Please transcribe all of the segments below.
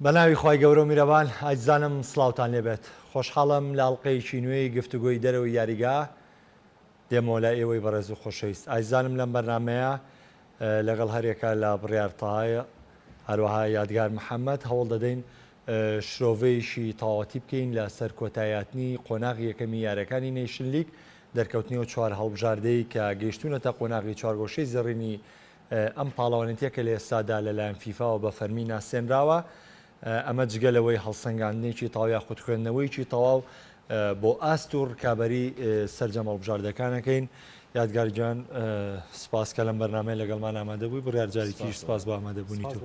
بەناوی خوای گەورەو میرەبان ئازیزانم سڵاوتان لێبێت خۆشحاڵم لە ئەڵقەیەکی نوێی گفتوگۆی دەرەوەی یاریگا دێمەوە لای ئێوەی بەڕێز و خۆشەویست ئازیزانم لەم بەرنامەیە لەگەڵ هەریەکە لە بڕیار تەها هەروەها یادگار محەممەد هەوڵ دەدەین شرۆڤەیەکی تەواوەتی بکەین لە سەر کۆتاییهاتنی قۆناغی یەکەمی یاریەکانی نەیشن لیگ دەرکەوتنی ئەو چوار هەڵبژاردەی کە گەیشتوونەتە قۆناغی چوارگۆشەی زێڕینی ئەم پاڵەوانێتیە کە لە ئێستادا لەلایەن فیفاوە بە فەرمی ناسێنراوە، ئەمە جگە لەوەی هەڵسەنگاندنێکی تەواو یاخود خوێندنەوەیەکی تەواو بۆ ئاست و ڕکابەری سەرجەم هەڵبژاردەکان ئەکەین. یادگار گیان سپاس کە لەم بەرنامەیە لەگەڵمان ئامادە بووی، بڕیار جارێکیش سپاس بۆ ئامادەبوونی تۆ.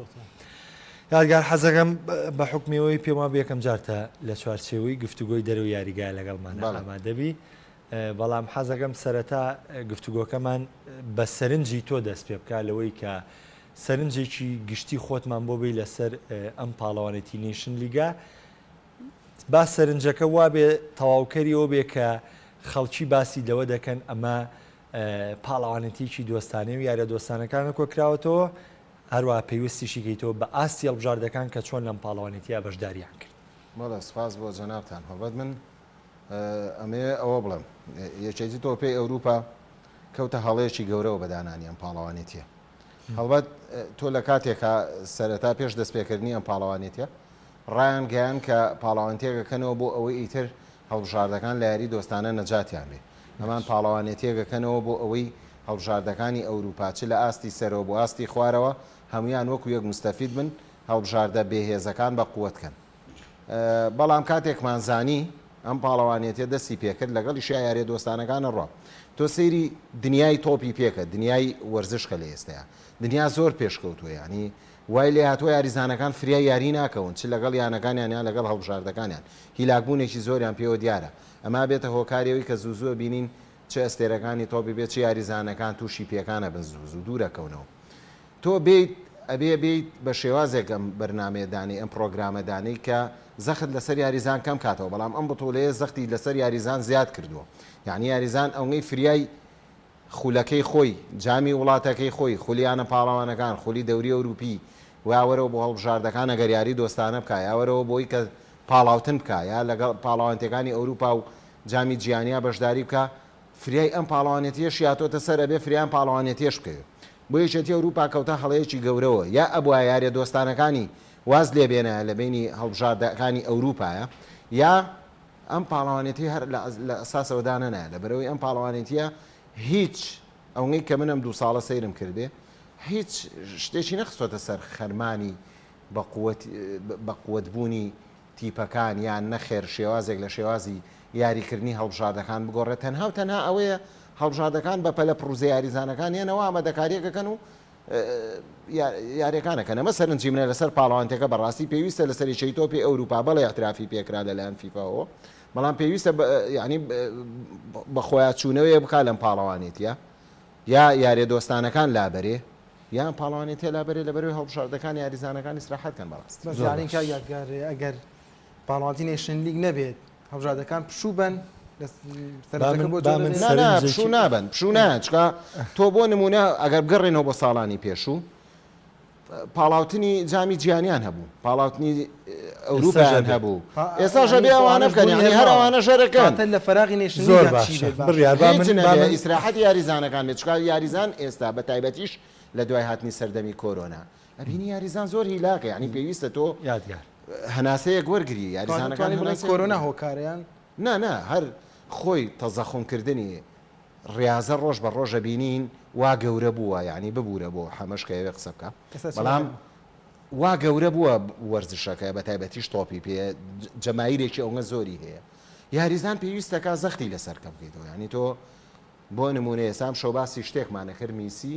یادگار حەزەکەم بە حوکمی ئەوەی پێم وابێ یەکەم جارتە لە چوارچێوەی گفتوگۆی دەرەوەی یاریگا لەگەڵمان ئامادەبی، بەڵام حەزەکەم سەرەتا گفتوگۆکەمان بە سەرنجی تۆ دەست پێ بکا لەوەی کە سەرنجێکی گشتی خۆتمان بۆ بی لەسەر ئەم پاڵەوانێتی نەیشن لیگا با سەرنجەکە وابێ تەواوکەری ئەوە بێ کە خەڵکی باسی لەوە دەکەن ئەمە پاڵەوانێتیکی دۆستانەی و یاریە دۆستانەکانە کۆکراوەتەوە هەروە پەیوەستیشی کەیتەوە بە ئاستی هەڵبژاردەکان کە چۆن لەم پاڵەوانێتیە بەشداریان کرد. بەڵێ سپاس بۆ جەنابتان هەڵبەت من ئەمەوێ ئەوە بڵێم یەکێتی تۆپێی ئەوروپا کەوتە هەڵەیەکی گەورەوە بە دانانی ئەم پاڵەوانێتیە هەڵبەت تۆ لە کاتێکا سەرەتا پێش دەستپێکردنی ئەم پاڵەوانێتیە ڕایان گەیان کە پاڵەوانتیەکەکەنەوە بۆ ئەوەی ئیتر هەڵبژاردەکان لە یاری دۆستانە نەجاتیان بێ ئەمان پاڵەوانێتیەکەکەنەوە بۆ ئەوەی هەڵبژاردەکانی ئەوروپا چ لە ئاستی سەرەوە بۆ ئاستی خوارەوە هەمویان وەکو یەک مستەفید بن هەڵبژاردە بێهێزەکان بە قوت کەن بەڵام کاتێکمان زانی ئەم پاڵەوانێتیە دەستی پێکرد لەگەڵیشیا یاریە دۆستانەکان ئەڕوا تۆ سەیری دنیای تۆپی پێکە دنیای وەرزش کە لە ئێستەیا دنیا زۆر پێشکەوتووە یانی وای لێ هاتووە یاریزانەکان فریای یاری ناکەون چ لەگەڵ یانەکانیان یان لەگەڵ هەڵبژاردەکانیان هیلاکبوونێکی زۆریان پێوە دیارە ئەمە بێتە هۆکاری ئەوی کە زوو زوو بینین چ ئەستێرەکانی تۆپی پێ چ یاریزانەکان تووشی پێکان ئەبن زوو زوو دوورەکەونەوە تۆ بێیت ئەبێ بێیت بە شێوازێک ئەم بەرنامەیە دانێی ئەم پڕۆگرامە دانێی کە زەخت لەسەر یاریزان کەم کاتەوە بەڵام ئەم بتوڵەیە زەختی لەسەر یاریزان زیاد کردووە یانی یاریزان ئەونەی فریای خولەکەی خۆی جامی وڵاتەکەی خۆی خولی یانە پاڵەوانەکان خولی دەوری ئەوروپی یا وەرەوە بۆ هەڵبژاردەکان ئەگەر یاری دۆستانە بکا یا وەرەوە بۆی کە پاڵاوتن بکا یا لەگەڵ پاڵەوانتیەکانی ئەوروپا و جامی جیهانیا بەشداری بکا فریای ئەم پاڵەوانێتیەشی هاتۆتە سەر ئەبێ فریای ئەم پاڵەوانێتیەش بکەوێ بۆ یەکێتی ئەوروپا کەوتە هەڵەیەکی گەورەوە یا ئەبوایە یاریە دۆستانەکانی واز لێ بێنایە لە بەینی هەڵبژاردەکانی ئەوروپایە یا ئەم پاڵەوانێتی هەر لە ئەساسەوە دانەنایە لەبەرئەوەی ئەم پاڵەوانێتیە هیچ ئەونەی کە من ئەم دوو ساڵە سەیرم کردبێ هیچ شتێکی نەخستۆتە سەر خەرمانی بە قوت بە قوت بوونی تیپەکان یان نەخێر شێوازێک لە شێوازی یاریکردنی هەڵبژاردەکان بگۆڕێت تەنها و تەنها ئەوەیە هەڵبژاردەکان بە پەلە پڕوزە یاریزانەکان یەنەوە ئامادەکاریەک ئەکەن و یاریەکان ئەکەن ئەمە سەرنجی منە لەسەر پاڵەوانتەکە بەڕاستی پێویستە لەسەر یەکێتی تۆپی ئەوروپا بەڵێ اعترافی پێکرا لەلایەن فیفاوە بەڵام پێویستە یعنی بەخۆیا چوونەوەیە بکا لەم پاڵەوانێتیە یا یاریە دۆستانەکان لابەرێ یان پاڵەوانێتیە لابەرێ لەبەرەوەی هەڵبژاردەکان یاریزانەکان ئیسراحەت کەن بەڕاستی. بەس یانی کاک یادگار ئەگەر پاڵەوانێتی نەیشن لیگ نەبێت هەڵبژاردەکان پشوو بەن سەرنجەکە بۆ جۆرە نا نا پشوو نابەن پشوو نایەن چونکە تۆ بۆ نموونە ئەگەر بگەڕێنەوە بۆ ساڵانی پێشوو پاڵاوتنی جامی جیهانیان هەبوو پاڵاوتنی ئەوروپایان هەبوو ئێستاش ئەبێ ئەوانە بکەن یانی هەر ئەوانە شەرەکەن لە فەراغی نەیشن زۆر باشە بڕیار با من با من ئیسراحەتی یاریزانەکان بێت چونکە یاریزان ئێستا بە تایبەتیش لە دوای هاتنی سەردەمی کۆرۆنا ئەبینی یاریزان زۆر هیلاکە یانی پێویستە تۆ یادگار هەناسەیەک وەرگری یاریزانەکان کۆرۆنا هۆکارەیان نا نا هەر خۆی تەزەخوم کردنی ڕیازە ڕۆژ بە ڕۆژ ئەبینین وا گەورە بووە یانی ببورە بۆ حەمەش کە ئەیەوێ قسە بکا بەڵام وا گەورە بووە وەرزشەکە بە تایبەتیش تۆپی پێ جەماهیرێکی ئەونە زۆری هەیە یاریزان پێویستەکە زەختی لەسەر کەم بکەیتەوە یانی تۆ بۆ نمونە ئێستا ئەم شەو باسی شتێکمان ئەکرد میسی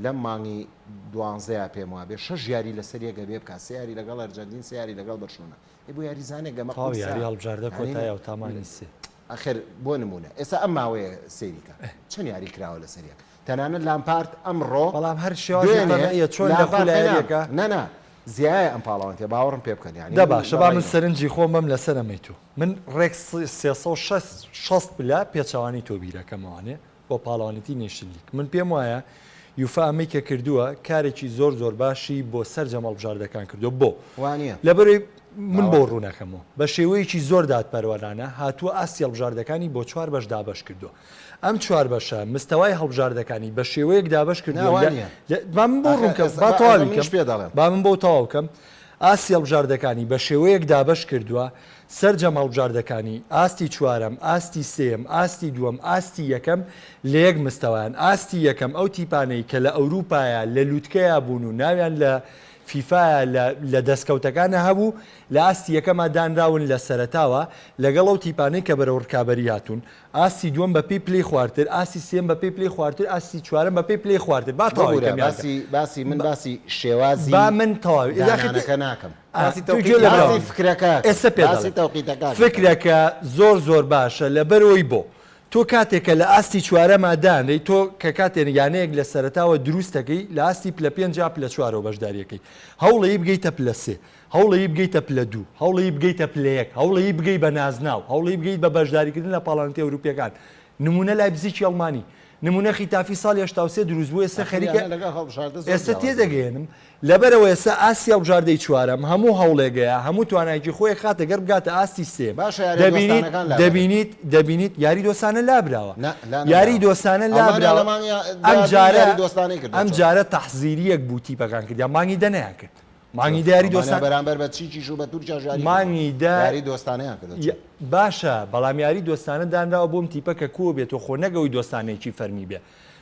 لەم مانگی دوانزەیا پێم وابێ شەش یاری لەسەر یەک ئەبێ بکا سێ یاری لەگەڵ ئەرجەنتین سێ یاری لەگەڵ بەرشلۆنە ئەی بۆ یاریزانێک ئەمە تەواو قورسە یاری هەڵبژاردە یانی کۆتایە و تا مانگی سێ. ئەخر بۆ نموونە ئێستا ئەم ماوەیە سەیری کە چەند یاری کراوە لەسەر یەک تەنانەت لامپارد ئەمڕۆ بەڵام هەر شێوازی دوێنێ تەبعیە چۆن لە لامپارد خولا پێ نا یاریەکە نا نا زیایە ئەم پاڵەوانتیە باوەڕم پێ بکەن یانی دە من باشە بە با ڕای من منە. سەرنجی خۆم بەم لەسەر ئەمەی تۆ من ڕێک 360 پلە پێچەوانەی تۆ بیرەکەمەوانێ بۆ پاڵەوانێتی نەیشن لیگ من پێم وایە. یوفا ئەمەی کە کردووە کارێکی زۆر زۆر باشی بۆ سەرجەم هەڵبژاردەکان کردووە بۆ؟ وانیە. لەبەرئەوەی من بۆ ڕوونەکەمەوە بە شێوەیەکی زۆر دادپەروەرانە هاتووە ئاستی هەڵبژاردەکانی بۆ چوار بەش دابەش کردووە ئەم چوار بەشە مستەوای هەڵبژاردەکانی بە شێوەیەک دابەش کردووە با من بۆ ڕوون کەم با تەواوی کەم با من بۆ تەواو کەم ئاستی هەڵبژاردەکانی بە شێوەیەک دابەش کردووە سەرجەم هەڵبژاردەکانی ئاستی چوارەم، ئاستی سێیەم، ئاستی دووەم، ئاستی یەکەم لە یەک مستەوایان. ئاستی یەکەم ئەو تیپانەی کە لە ئەوروپایا لە لوتکەیا بوون و ناویان لە فیفایا لە لە دەستکەوتەکانا هەبوو لە ئاستی یەکەما دانراون لە سەرەتاوە لەگەڵ ئەو تیپانەی کە بەرەو ڕکابەری هاتوون. ئاستی دووەم بە پێی پلەی خوارتر، ئاستی سێیەم بە پێی پلەی خوارتر، ئاستی چوارەم بە پێی پلەی خوارتر. با تەواوی ببورە کەم یاکە. باسی باسی من باسی شێوازی با من تەواوی دانانەکە ناکەم. باسی تۆ گوێ تەوقیتی لە باسی منە فکرەکە ئەکەم. ئێستا پێت باسی دەڵێم. تەوقیتەکە ئەکەم. فکرەکە زۆر زۆر باشە لەبەرئەوەی بۆ؟ تۆ کاتێک کە لە ئاستی چوارەما دانرێی تۆ کە کاتێ یانەیەک لە سەرەتاوە دروست دەکەی لە ئاستی پلە پێنج یا پلە چوارەوە بەشداریەکەی هەوڵەی بگەیتە پلە سێ هەوڵەی بگەیتە پلە دوو هەوڵەی بگەیتە پلە یەک هەوڵەی بگەی بە نازناو هەوڵەی بگەیت بە بەشداریکردن لە پاڵاوێنتی ئەوروپیەکان نمونە لایپزیکی ئەڵمانی نمونە خیتافی ساڵی 83 دروست بوو ئێستا ئاخر خەریکە یانە لەگەڵ هەڵبژاردە زۆر ئێستا جیاوازی هەیە. تێدەگەیەنم لەبەرئەوە ئێستا ئاستی هەڵبژاردەی چوارەم هەموو هەوڵێگەیە هەموو توانایەکی خۆی خاتە گەر بگاتە ئاستی سێیەم. باشە یاریە دەبینیت دۆستانەکان لابەرن. دەبینیت دەبینیت یاری دۆستانە لابراوە. نا یاری لانەبراوە. دۆستانە ئەڵمانیا لابراوە لە مانگی ئەم دە دوو جارە یاری دۆستانەی کردووە ئەم چۆن؟ جارە تەحزیریەک بوو تیپەکان کردیان مانگی دە نەیان کرد. مانگی دە یاری ئەڵمانیا دۆستان بەرامبەر بە چیکیش و بە تورکیاش یاری کردووە. مانگی دە یاری دۆستانەیان کردووە چۆن؟ باشە بەڵام یاری دۆستانە دانراوە بۆم تیپە کە کۆ بێتەوە خۆ نەک ئەوەی دۆستانەیەکی فەرمی بێ.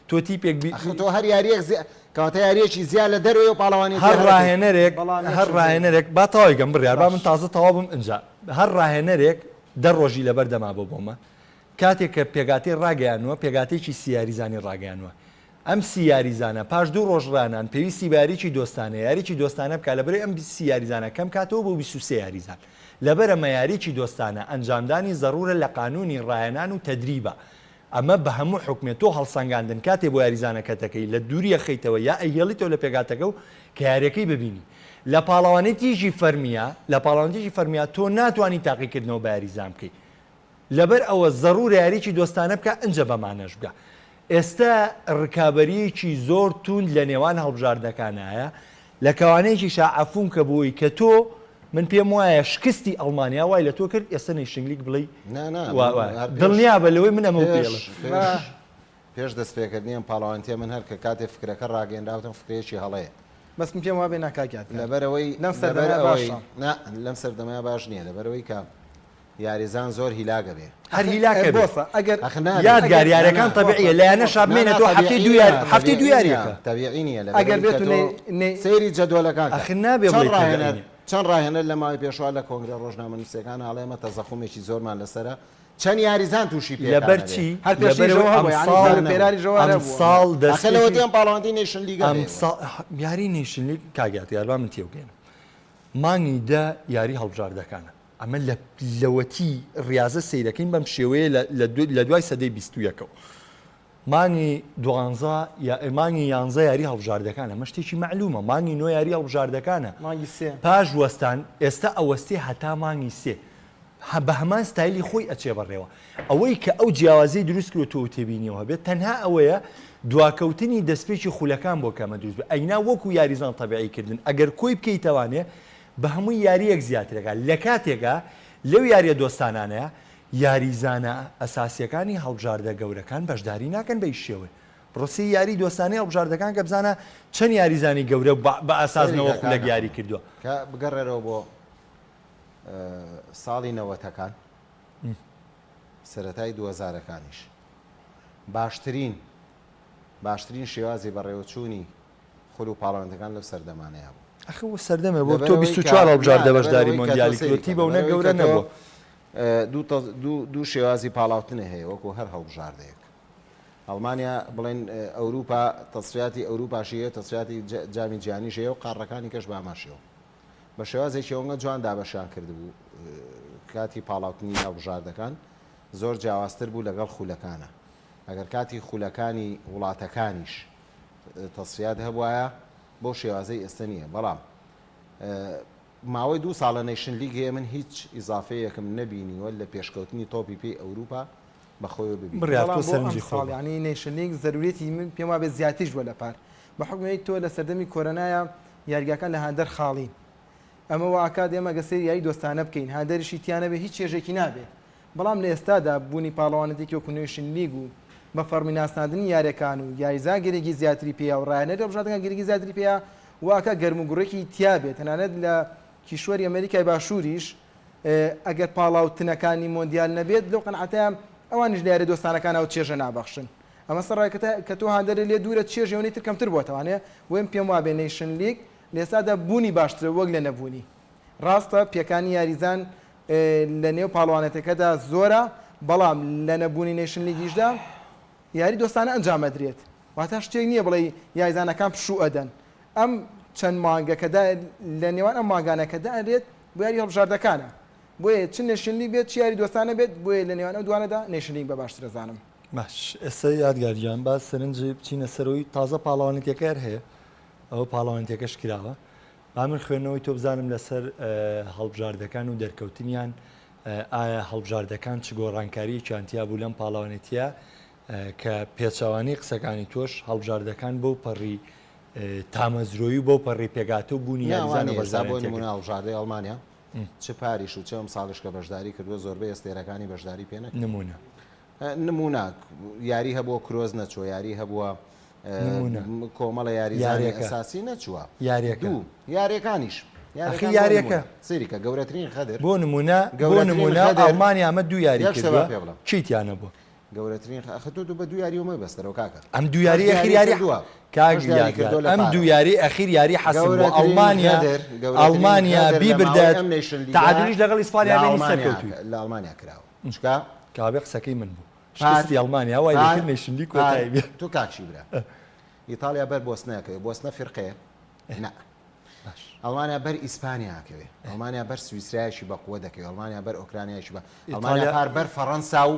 تۆ تیپێک بی. ئەخر تۆ هەر یاریەک زیا کەواتە یاریەکی زیا لە دەرەوەی ئەو پاڵەوانێتیە هەر هەر ئەکەیت. ڕاهێنەرێک بەڵام هەر یەک شت ڕاهێنەرێک با تەواوی کەم بڕیار با باش. من تازە تەواو بم ئنجا هەر ڕاهێنەرێک دە ڕۆژی لەبەر دەما بۆ بۆمە کاتێک کە پێکهاتەی ڕاگەیانووە پێکهاتەیەکی سی یاریزانی ڕاگەیانووە ئەم سی یاریزانە پاش دوو ڕۆژ ڕانان پێویستی بە یاریی دۆستانە یاریی دۆستانە بکا لەبەرئەوەی ئەم سی یاریزانە کەم کاتەوە بۆ 23 یاریزان لەبەر ئەمە یاریی دۆستانە ئەنجامدانی زەڕوورە لە قانوونی ڕاهێنان و تەدریبە ئەمە بە هەموو حوکمێ تۆ هەڵسەنگاندن کاتێ بۆ یاریزانەکەت ئەکەی لە دووری ئەخەیتەوە یا ئەیهێڵیتەوە لە پێکهاتەکە و کە یاریەکەی ببینی لە پاڵەوانێتیەکی فەرمیا لە پاڵەوانێتیەکی فەرمیا تۆ ناتوانی تاقیکردنەوە بە یاریزان بکەی لەبەر ئەوە زەڕورە یاریی دۆستانە بکا ئنجە بەمانەش بگا ئێستا ڕکابەریەکی زۆر توند لە نێوان هەڵبژاردنەکانایە لە کەوانەیەکیشا عەفوم کە بۆی کە تۆ من پێم وایە شکستی ئەڵمانیا وای لە تۆ کرد ئێستا نەیشنگ لیگ بڵێی نا نا وا من وا هەر پێش دڵنیابە لەوەی من ئەمەو پێش پێڵم. پێش پێش دەستپێکردنی ئەم پاڵەوانێتیە من هەر کە کاتێ فکرەکە ڕاگەیەنرا وتم فکرەیەکی هەڵەیە. بەس من پێم وابێ نا کاک یادگار لەبەرئەوەی لەم لەبەر سەردەمەیا ئەوەی باشە. نا لەم سەردەمەیا باش نییە لەبەرئەوەی کە یاریزان زۆر هیلاک ئەبێ. هەر هیلاک ئەبێ. بۆسە ئەگەر ئەخ نابێ. یادگار ئەگەر یاریەکان نا نا تەبیعیە بۆسە لە یانە بۆسە شا نا نا بمێنێتەوە هەفتەی تەبیعی دوو نییە یاری هەفتەی تەبیعی دوو نییە یاریەکە. تەبیعی نییە ئەگەر لەبەرئەوەی بێت کە و تۆ نەی نەی سەیری جەدوەلەکان کە ئەخر نابێ چەند بڵێی تەبیعی ڕاهێنەر نییە. چەند ڕاهێنەر لە ماوەی پێشوە لە کۆنگرە ڕۆژنامەنووسیەکان ئەڵێ ئێمە تەزەخومێکی زۆرمان لەسەرە چەند یاریزان تووشی پێکان لەبەر ئەبێ. چی؟ هەر لەبەرئەوەی پێشیشەوە هەبووە یانی ئەمساڵ نا زارو نەبوو. پێراریشەوە هەر هەبووە. ئەمساڵ ئەخر لەوەتی دەستپێکی ئەم پاڵەوانێتی nation league ە هەیە وە. ئەمساڵ یاری nation league کاک یادگار با من تێبگەیەنم مانگی دە یاری هەڵبژاردەکانە ئەمە لە لەوەتی ڕیازە سەیرەکەین بەم شێوەیە لە لە دوای سەدەی 21ەوە مانگی دوانزە یا مانگی یانزە یاری هەڵبژاردەکانە ئەمە شتێکی مەعلومە مانگی نۆ یاری هەڵبژاردەکانە مانگی سێ پاش وەستان ئێستا ئەوەستێ هەتا مانگی سێ بە هەمان ستایلی خۆی ئەچێ بەڕێوە ئەوەی کە ئەو جیاوازی دروست کرد تۆ تێبینیەوە هەبێت تەنها ئەوەیە دواکەوتنی دەستپێکی خولەکان بۆ کەمە دروست بێ ئەینا وەکو یاریزان تەبیعی کردن ئەگەر کۆی بکەیتەوانێ بە هەمووی یارییەک زیاترەکات لە کاتێکا لەو یارییە دۆستانانەیا یاریزانە ئەساسییەکانی هەڵبژاردە گەورەکان بەشداری ناکەن بە هیچ شێوەیەک. بڕۆ سەیری یاریی دۆستانەی هەڵبژاردەکان کە بزانە چەند یاریزانی گەورە بە ئەساس سەیری نەوە کە خولەک کاک یاری ئەحمەد کردووە. کە بگەڕێرەوە بۆ ساڵی نەوەتەکان سەرەتای دووەزارەکانیش باشترین باشترین شێوازی بەڕێوەچوونی خول و پاڵەوانەکان لەو سەردەمانەیا بوو. ئەخە وە سەردەمێ بۆ تۆ لەبەرئەوەی کە 24 نا هەڵبژاردە بەشداری لەبەرئەوەی کە تۆ مۆندیالی سەیری کردووە کە تیبە و نە لەبەرئەوەی گەورە کە تۆ نەبووە. دوو تەز دوو دوو شێوازی پاڵاوتنێ هەیە وەکو هەر هەڵبژاردەیەک. ئەڵمانیا بڵێن ئەوروپا تەسفیاتی ئەوروپاشی هەیە تەسفیاتی جامی جیهانیش هەیە و قاڕەکانی کەش بە هەمان شێوە. بە شێوازێکی ئەوەنگە جوان دابەشیان کردبوو کاتی پاڵاوتنی هەڵبژاردەکان زۆر جیاوازتر بوو لەگەڵ خولەکانە. ئەگەر کاتی خولەکانی وڵاتەکانیش تەسفیات هەبوایە بەو شێوازەی ئێستە نییە بەڵام ماوەی دوو ساڵە nation league هەیە من هیچ ئیزافەیەکم نەبینیوە لە پێشکەوتنی تۆپی پێی ئەوروپا. بە خۆیەوە ببینێت. بڕیار بەڵام تۆ بۆ سەرنجی ئەمساڵ خۆ بە. یانی nation league زەرورەتی من پێم وابێ زیاتریش بووە لە پار بە حوکمی ئەوەی تۆ لە سەردەمی کۆرۆنایا یاریگاکان لە هاندەر خاڵین ئەمە وا ئەکات ئێمە گەر سەیری یاری دۆستانە بکەین هاندەریشی تیا نەبێ هیچ چێژێکی نابێت بەڵام لە ئێستادا بوونی پاڵەوانێتێکی وەکو nation league و بە فەڕمی ناسناندنی یاریەکان و یاریزان گرنگی زیاتری پێیە و ڕاهێنەری هەڵبژاردنەکان گرنگی زیاتری پێیە وا ئەکات گەرموگوڕێکی تیا بێت تەنانەت لە کیشوەری ئەمریکای باشووریش ئەگەر پاڵاوتنەکانی مۆندیال نەبێت لەو قەناعەتەیان ئەوانیش لە یاریە دۆستانەکان ئەو چێژە نابەخشن ئەمە سەرەڕای کە تۆ هاندەرێ لێ دوورە چێژی ئەوەی تر کەمتر بۆتەوانێ بۆیە من پێم وابێ nation league لە ئێستادا بوونی باشترە وەک لە نەبوونی ڕاستە پێکانی یاریزان لە نێو پاڵەوانێتەکەدا زۆرە بەڵام لە نەبوونی nation league یشدا یاری دۆستانە ئەنجام ئەدرێت واتە شتێک نییە بڵێی یاریزانەکان پشوو ئەدەن ئەم چەند مانگە کە لە نێوان ئەم مانگانە کە دانرێت بۆ یاری هەڵبژاردەکانە بۆیە چ nation league بێت چ یاری دۆستانە بێت بۆیە لە نێوان ئەو دوانەدا nation league بە باشتر ئەزانم. باش ئێستا یادگار گیان با سەرنجی بچینە سەرەوەی تازە پاڵەوانێتیەکە هەر هەیە ئەوە پاڵەوانێتیەکەش کراوە با من خوێندنەوەی تۆ بزانم لەسەر هەڵبژاردەکان و دەرکەوتنیان ئایا هەڵبژاردەکان چ گۆڕانکاریەکیان تیا بوو لەم پاڵەوانێتیە کە پێچەوانەی قسەکانی تۆش هەڵبژاردەکان بەو پەڕی تامەزرۆیی و بەو پەڕی پێگاتە و بوونی یاریزان و بەشداربوون بۆ نمونە هەڵبژاردەی ئەڵمانیا چ پاریش و چ ئەم ساڵیش کە بەشداری کردووە زۆربەی ئەستێرەکانی بەشداری پێ نەکردووە. نمونە. نمونە یاری هەبووە کرۆز نەچووە یاری هەبووە نمونە کۆمەڵە یاریزانی ئەساسی نەچووە. یاریەکە. دوو یاریەکانیش. ئەخی یاریەکە. سەیری کە گەورەترین غەدر. بۆ نمونە بۆ نمونە ئەڵمانیا ئەمە دوو یاری کردووە چی تیا نەبووە؟ گەورەترین ئەخە تۆ بە دوو یاریەوە مەبەستەرەوە کاکە. ئەم دوو یاری ئەخیر یاری کاک یادگار ئەم دوو یاری ئەخیر یاری حەسم بوو ئەڵمانیا ئەڵمانیا بیبردایە تەعادولیش لەگەڵ ئیسپانیا بێنی سەرکەوتووی. لە ئەڵمانیا کراوە چونکە. کابێ قسەکەی من بوو شکستی ئەڵمانیا وای لێکرد nation league کۆتایی بێ. تۆ کاک چی برا ئیتاڵیا بەر بۆسنە ئەکەوێ بۆسنە فیرقەیە نا ئەڵمانیا بەر ئیسپانیا ئەکەوێ ئەڵمانیا بەر سویسرایەکی بەقوە دەکەوێ ئەڵمانیا بەر ئۆکرانیایەکی بە ئەڵمانیا پار بەر فەڕەنسا و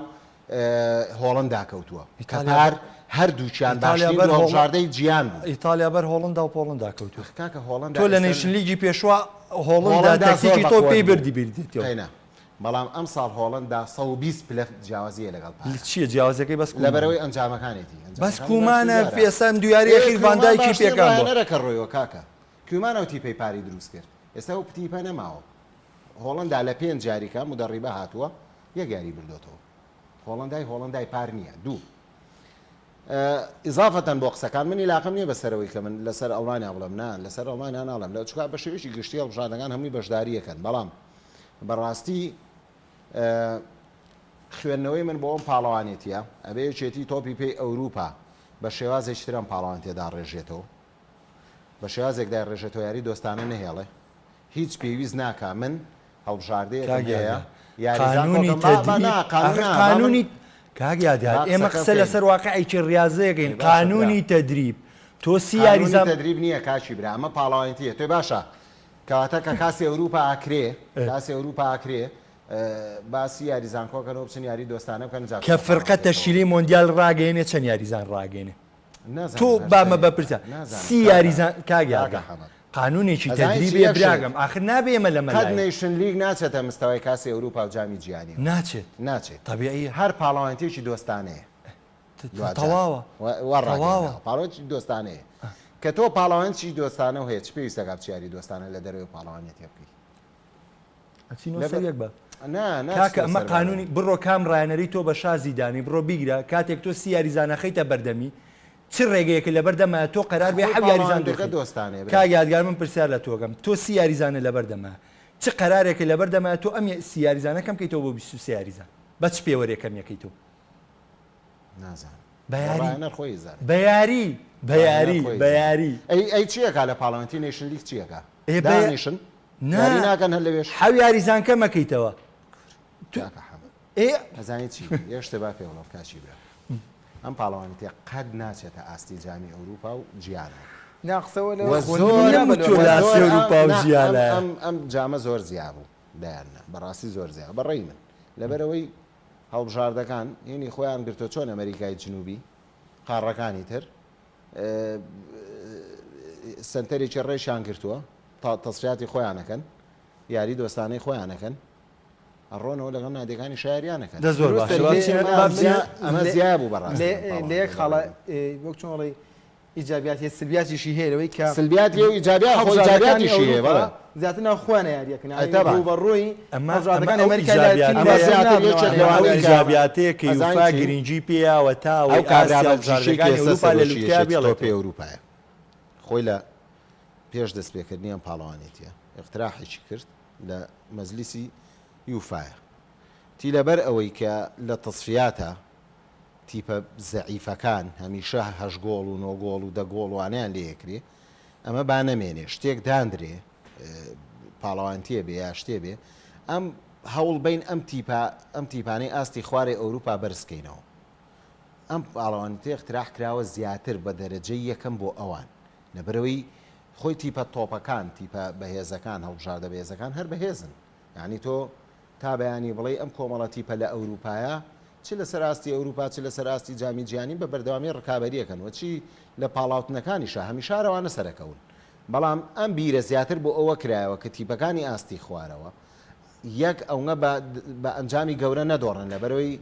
هۆڵندا کەوتووە کە پار هەردووکیان باشترین دوو هەڵبژاردەی جیهان بوو. ئیتالیا بەر هۆڵندا و پۆڵندا کەوتووە. کاکە هۆڵندا تۆ لە nation league ی پێشوا هۆڵندا تەکتیکی تۆ پێی بردی بیردیتەوە. قەینا بەڵام ئەمساڵ هۆڵندا 120 پلە جیاوازییە لەگەڵ پار. چییە جیاوازیەکەی بەس کومانە. لەبەرئەوەی ئەنجامەکانێتی. بەس کومانە ئێستا ئەم دوو یارییە ئەخیر ڤان دایکی پێکان بووە. ڕاهێنەرەکە ڕۆیوە کاکە. کومان ئەو تیپەی پاری دروست کرد. ئێستا ئەو تیپە نەماوە. هۆڵندا لە پێنج یاریکە مودەڕیبە هاتووە یەک یاری بردۆتەوە. هۆڵەندای هۆڵەندای پار نییە. دوو. ئیزافەتەن بۆ قسەکان من ئیلاقەم نییە بەسەرەوەی کە من لەسەر ئەڵمانیا بڵێم نا لەسەر ئەڵمانیا ناڵێم لە چونکە بە شێوەیەکی گشتی هەڵبژاردنەکان هەمووی بەشدارییەکەن بەڵام بەڕاستی خوێندنەوەی من بۆ ئەم پاڵەوانێتیە ئەبێ یەکێتی تۆپی پێی ئەوروپا بە شێوازێکی تر ئەم پاڵەوانێتیە داڕێژێتەوە بە شێوازێک دایڕێژێتەوە یاری دۆستانە نەهێڵێ هیچ پێویست ناکا من هەڵبژاردەیەکم کاک هەیە یادگار یاریزان قانونی کۆکەم با با تەدریب نا قانون ئاخر نا با من قانونی کاک یادگار با ئێمە قسەکە قسە بکەین لەسەر واقعێکی ڕیازەیەکەین ئەی باشە برا قانونی تەدریب تۆ سی قانونی یاریزان تەدریب نییە کاکی برا ئەمە پاڵەوانێتیە تۆی باشە کەواتە کە کاسی ئەوروپا ئەکرێ کاسی ئەوروپا ئەکرێ باسی یاریزان کۆکەنەوە بچن یاری دۆستانە بکەن جا کە بچنە فرقە پاڵەوانێتیەکەوە تەشکیلەی مۆندیال ڕاگەیەنێ چەند یاریزان ڕاگەیەنێ تۆ نازانم هەر با مە چەندێک بەپرسە نازانم سی کاکە یاریزان کاک کاکە یادگار حەمەد قانونێکی ئەزانی چی تەدریبێ یەک شت براگەم ئاخر نابێ ئێمە لەمە قەت لاین. nation league ناچێتە مستەوای کاسی ئەوروپا و جامی جیهانیەوە ناچێت ناچێت تەبیعیە. هەر پاڵەوانێتیەکی دۆستانەیە دواجار تەواوە وا وا تەواوە. ڕاگەیەنراوە پاڵەوانێتی دۆستانەیە کە تۆ پاڵەوانێتی دۆستانەو هەیە چ پێویستە کا بچی یاری دۆستانە لە دەرەوەی پاڵەوانێتیە بکەی ئەچینەوە لەبەر سەر یەک بە. نا کاکە ناچیتەوە ئەمە سەر بابەت. قانونی بڕۆ کام ڕایەنەری تۆ بە شازی دانی بڕۆ بیگرە کاتێک تۆ سی یاریزان ئەخەیتە بەردەمی چ ڕێگەیەکت لەبەر دەمایە تۆ قەرار بێ خۆی حەو یاریزان پاڵەوانێتەکە دوورخەی دۆستانەیە برا. کاک یادگار من پرسیار لە تۆ ئەکەم تۆ سی یاریزانت لەبەر دەمایە چ قەرارێکت لەبەر دەمایە تۆ ئەم سی یاریزانە کەم کەیتەوە بۆ 23 یاریزان بە چ پێوەرێک کەم یەکەیتەوە نازانم بە یاری ڕاهێنەر خۆی ئەزانێت بە یاری بە ڕاهێنەر یاری خۆی بە ئەزانێت یاری ئەی ئەی چی ئەکا لە پاڵەوانێتی nation league چی ئەکا ئێ بە دانیشن نا یاری ناکەن هەر لەوێش حەو یاریزان کەم ئەکەیتەوە تو کاکە حەمەد ئێ ئەزانی چی یەک شتێ با پێ بڵێم کاکی برا ئەم پاڵەوانێتیە قەت ناچێتە ئاستی جامی ئەوروپا و جیهانەوە. نا قسەوە لە وە خۆ زۆر نمونە بە تۆ لۆ لە وە ئاستی زۆر ئەم ئەوروپا و نا ئەم جیهانایە. ئەم ئەم جامە زۆر زیا بوو دایاننا بەڕاستی زۆر زیا بە ڕەی من لەبەرئەوەی هەڵبژاردەکان هینی خۆیان گرتوە چۆن ئەمەریکای جنوبی قاڕەکانی تر سەنتەرێکی ڕێشیان گرتووە تەسفیاتی خۆیان ئەکەن یاری دۆستانەی خۆیان ئەکەن. ئەڕۆنەوە لەگەڵ نادیەکانی شاریانەکەن. دە زۆر باشە با بچینە با بچینە ئەمە زیا بوو بەڕاستی لە یەک خاڵە وەک چۆن ئەڵێی ئیجابیات هەیە سلبیاتیشی هەیە لەوەی کە سلبیات هەیە و ئیجابیات خۆ هەڵبژاردەکانی ئیجابیاتیشی هەیە ئەوروپا بەڵێ زیاتر ناو خۆیان یاریەکەن ئەی یانی تەبعەن ڕووبەڕووی ئەمە ئەمە هەڵبژاردەکانی ئەو ئەمریکای لاتین ئەمە ئیجابیاتەیە زیاتر یاری یەکێک نابنەوانێ ئەمە ئەو لەوانەیە کە ئیجابیاتەیە کە ئەزانی یوفا چی گرنگی پێیاوە تا ئەو ئەوەی کابرا ئاستی بەلجیکیەی کە هەڵبژاردەکانی ئێستا ئەوروپا لە سەرۆکی لوتکەیا یەکێتی تۆپی بێڵێتەوە. ئەوروپایە خۆی لە پێش دەستپێکردنی ئەم پاڵەوانێتیە ئیقتراحێکی کرد لە مەجلیسی یوفایە تی لەبەر ئەوەی کە لە تەسفیاتە تیپە زەعیفەکان هەمیشە هەشت گۆڵ و نۆ گۆڵ و دە گۆڵ وانەیان لێ ئەکرێ ئەمە با نەمێنێ شتێک داندرێ پاڵەوانتیە بێ یا شتێ بێ ئەم هەوڵ بین ئەم تیپە ئەم تیپانەی ئاستی خوارێ ئەوروپا بەرزکەینەوە ئەم پاڵەوانێتیە اقتراح کراوە زیاتر بە دەرەجەی یەکەم بۆ ئەوان لەبەرئەوەی خۆی تیپە تۆپەکان تیپە بەهێزەکان هەڵبژاردە بەهێزەکان هەر بەهێزن یانی تۆ تا بەیانی بڵێی ئەم کۆمەڵە تیپە لە ئەوروپایە چ لەسەر ئاستی ئەوروپا چ لەسەر ئاستی جامی جیهانی بە بەردەوامی ڕکابەریەکەن و چی لە پاڵاوتنەکانیشا هەمیشە هەر ئەوانە سەرەکەون بەڵام ئەم بیرە زیاتر بۆ ئەوە کرایەوە کە تیپەکانی ئاستی خوارەوە یەک ئەونە بە بە ئەنجامی گەورە نەدۆڕێن لەبەرئەوەی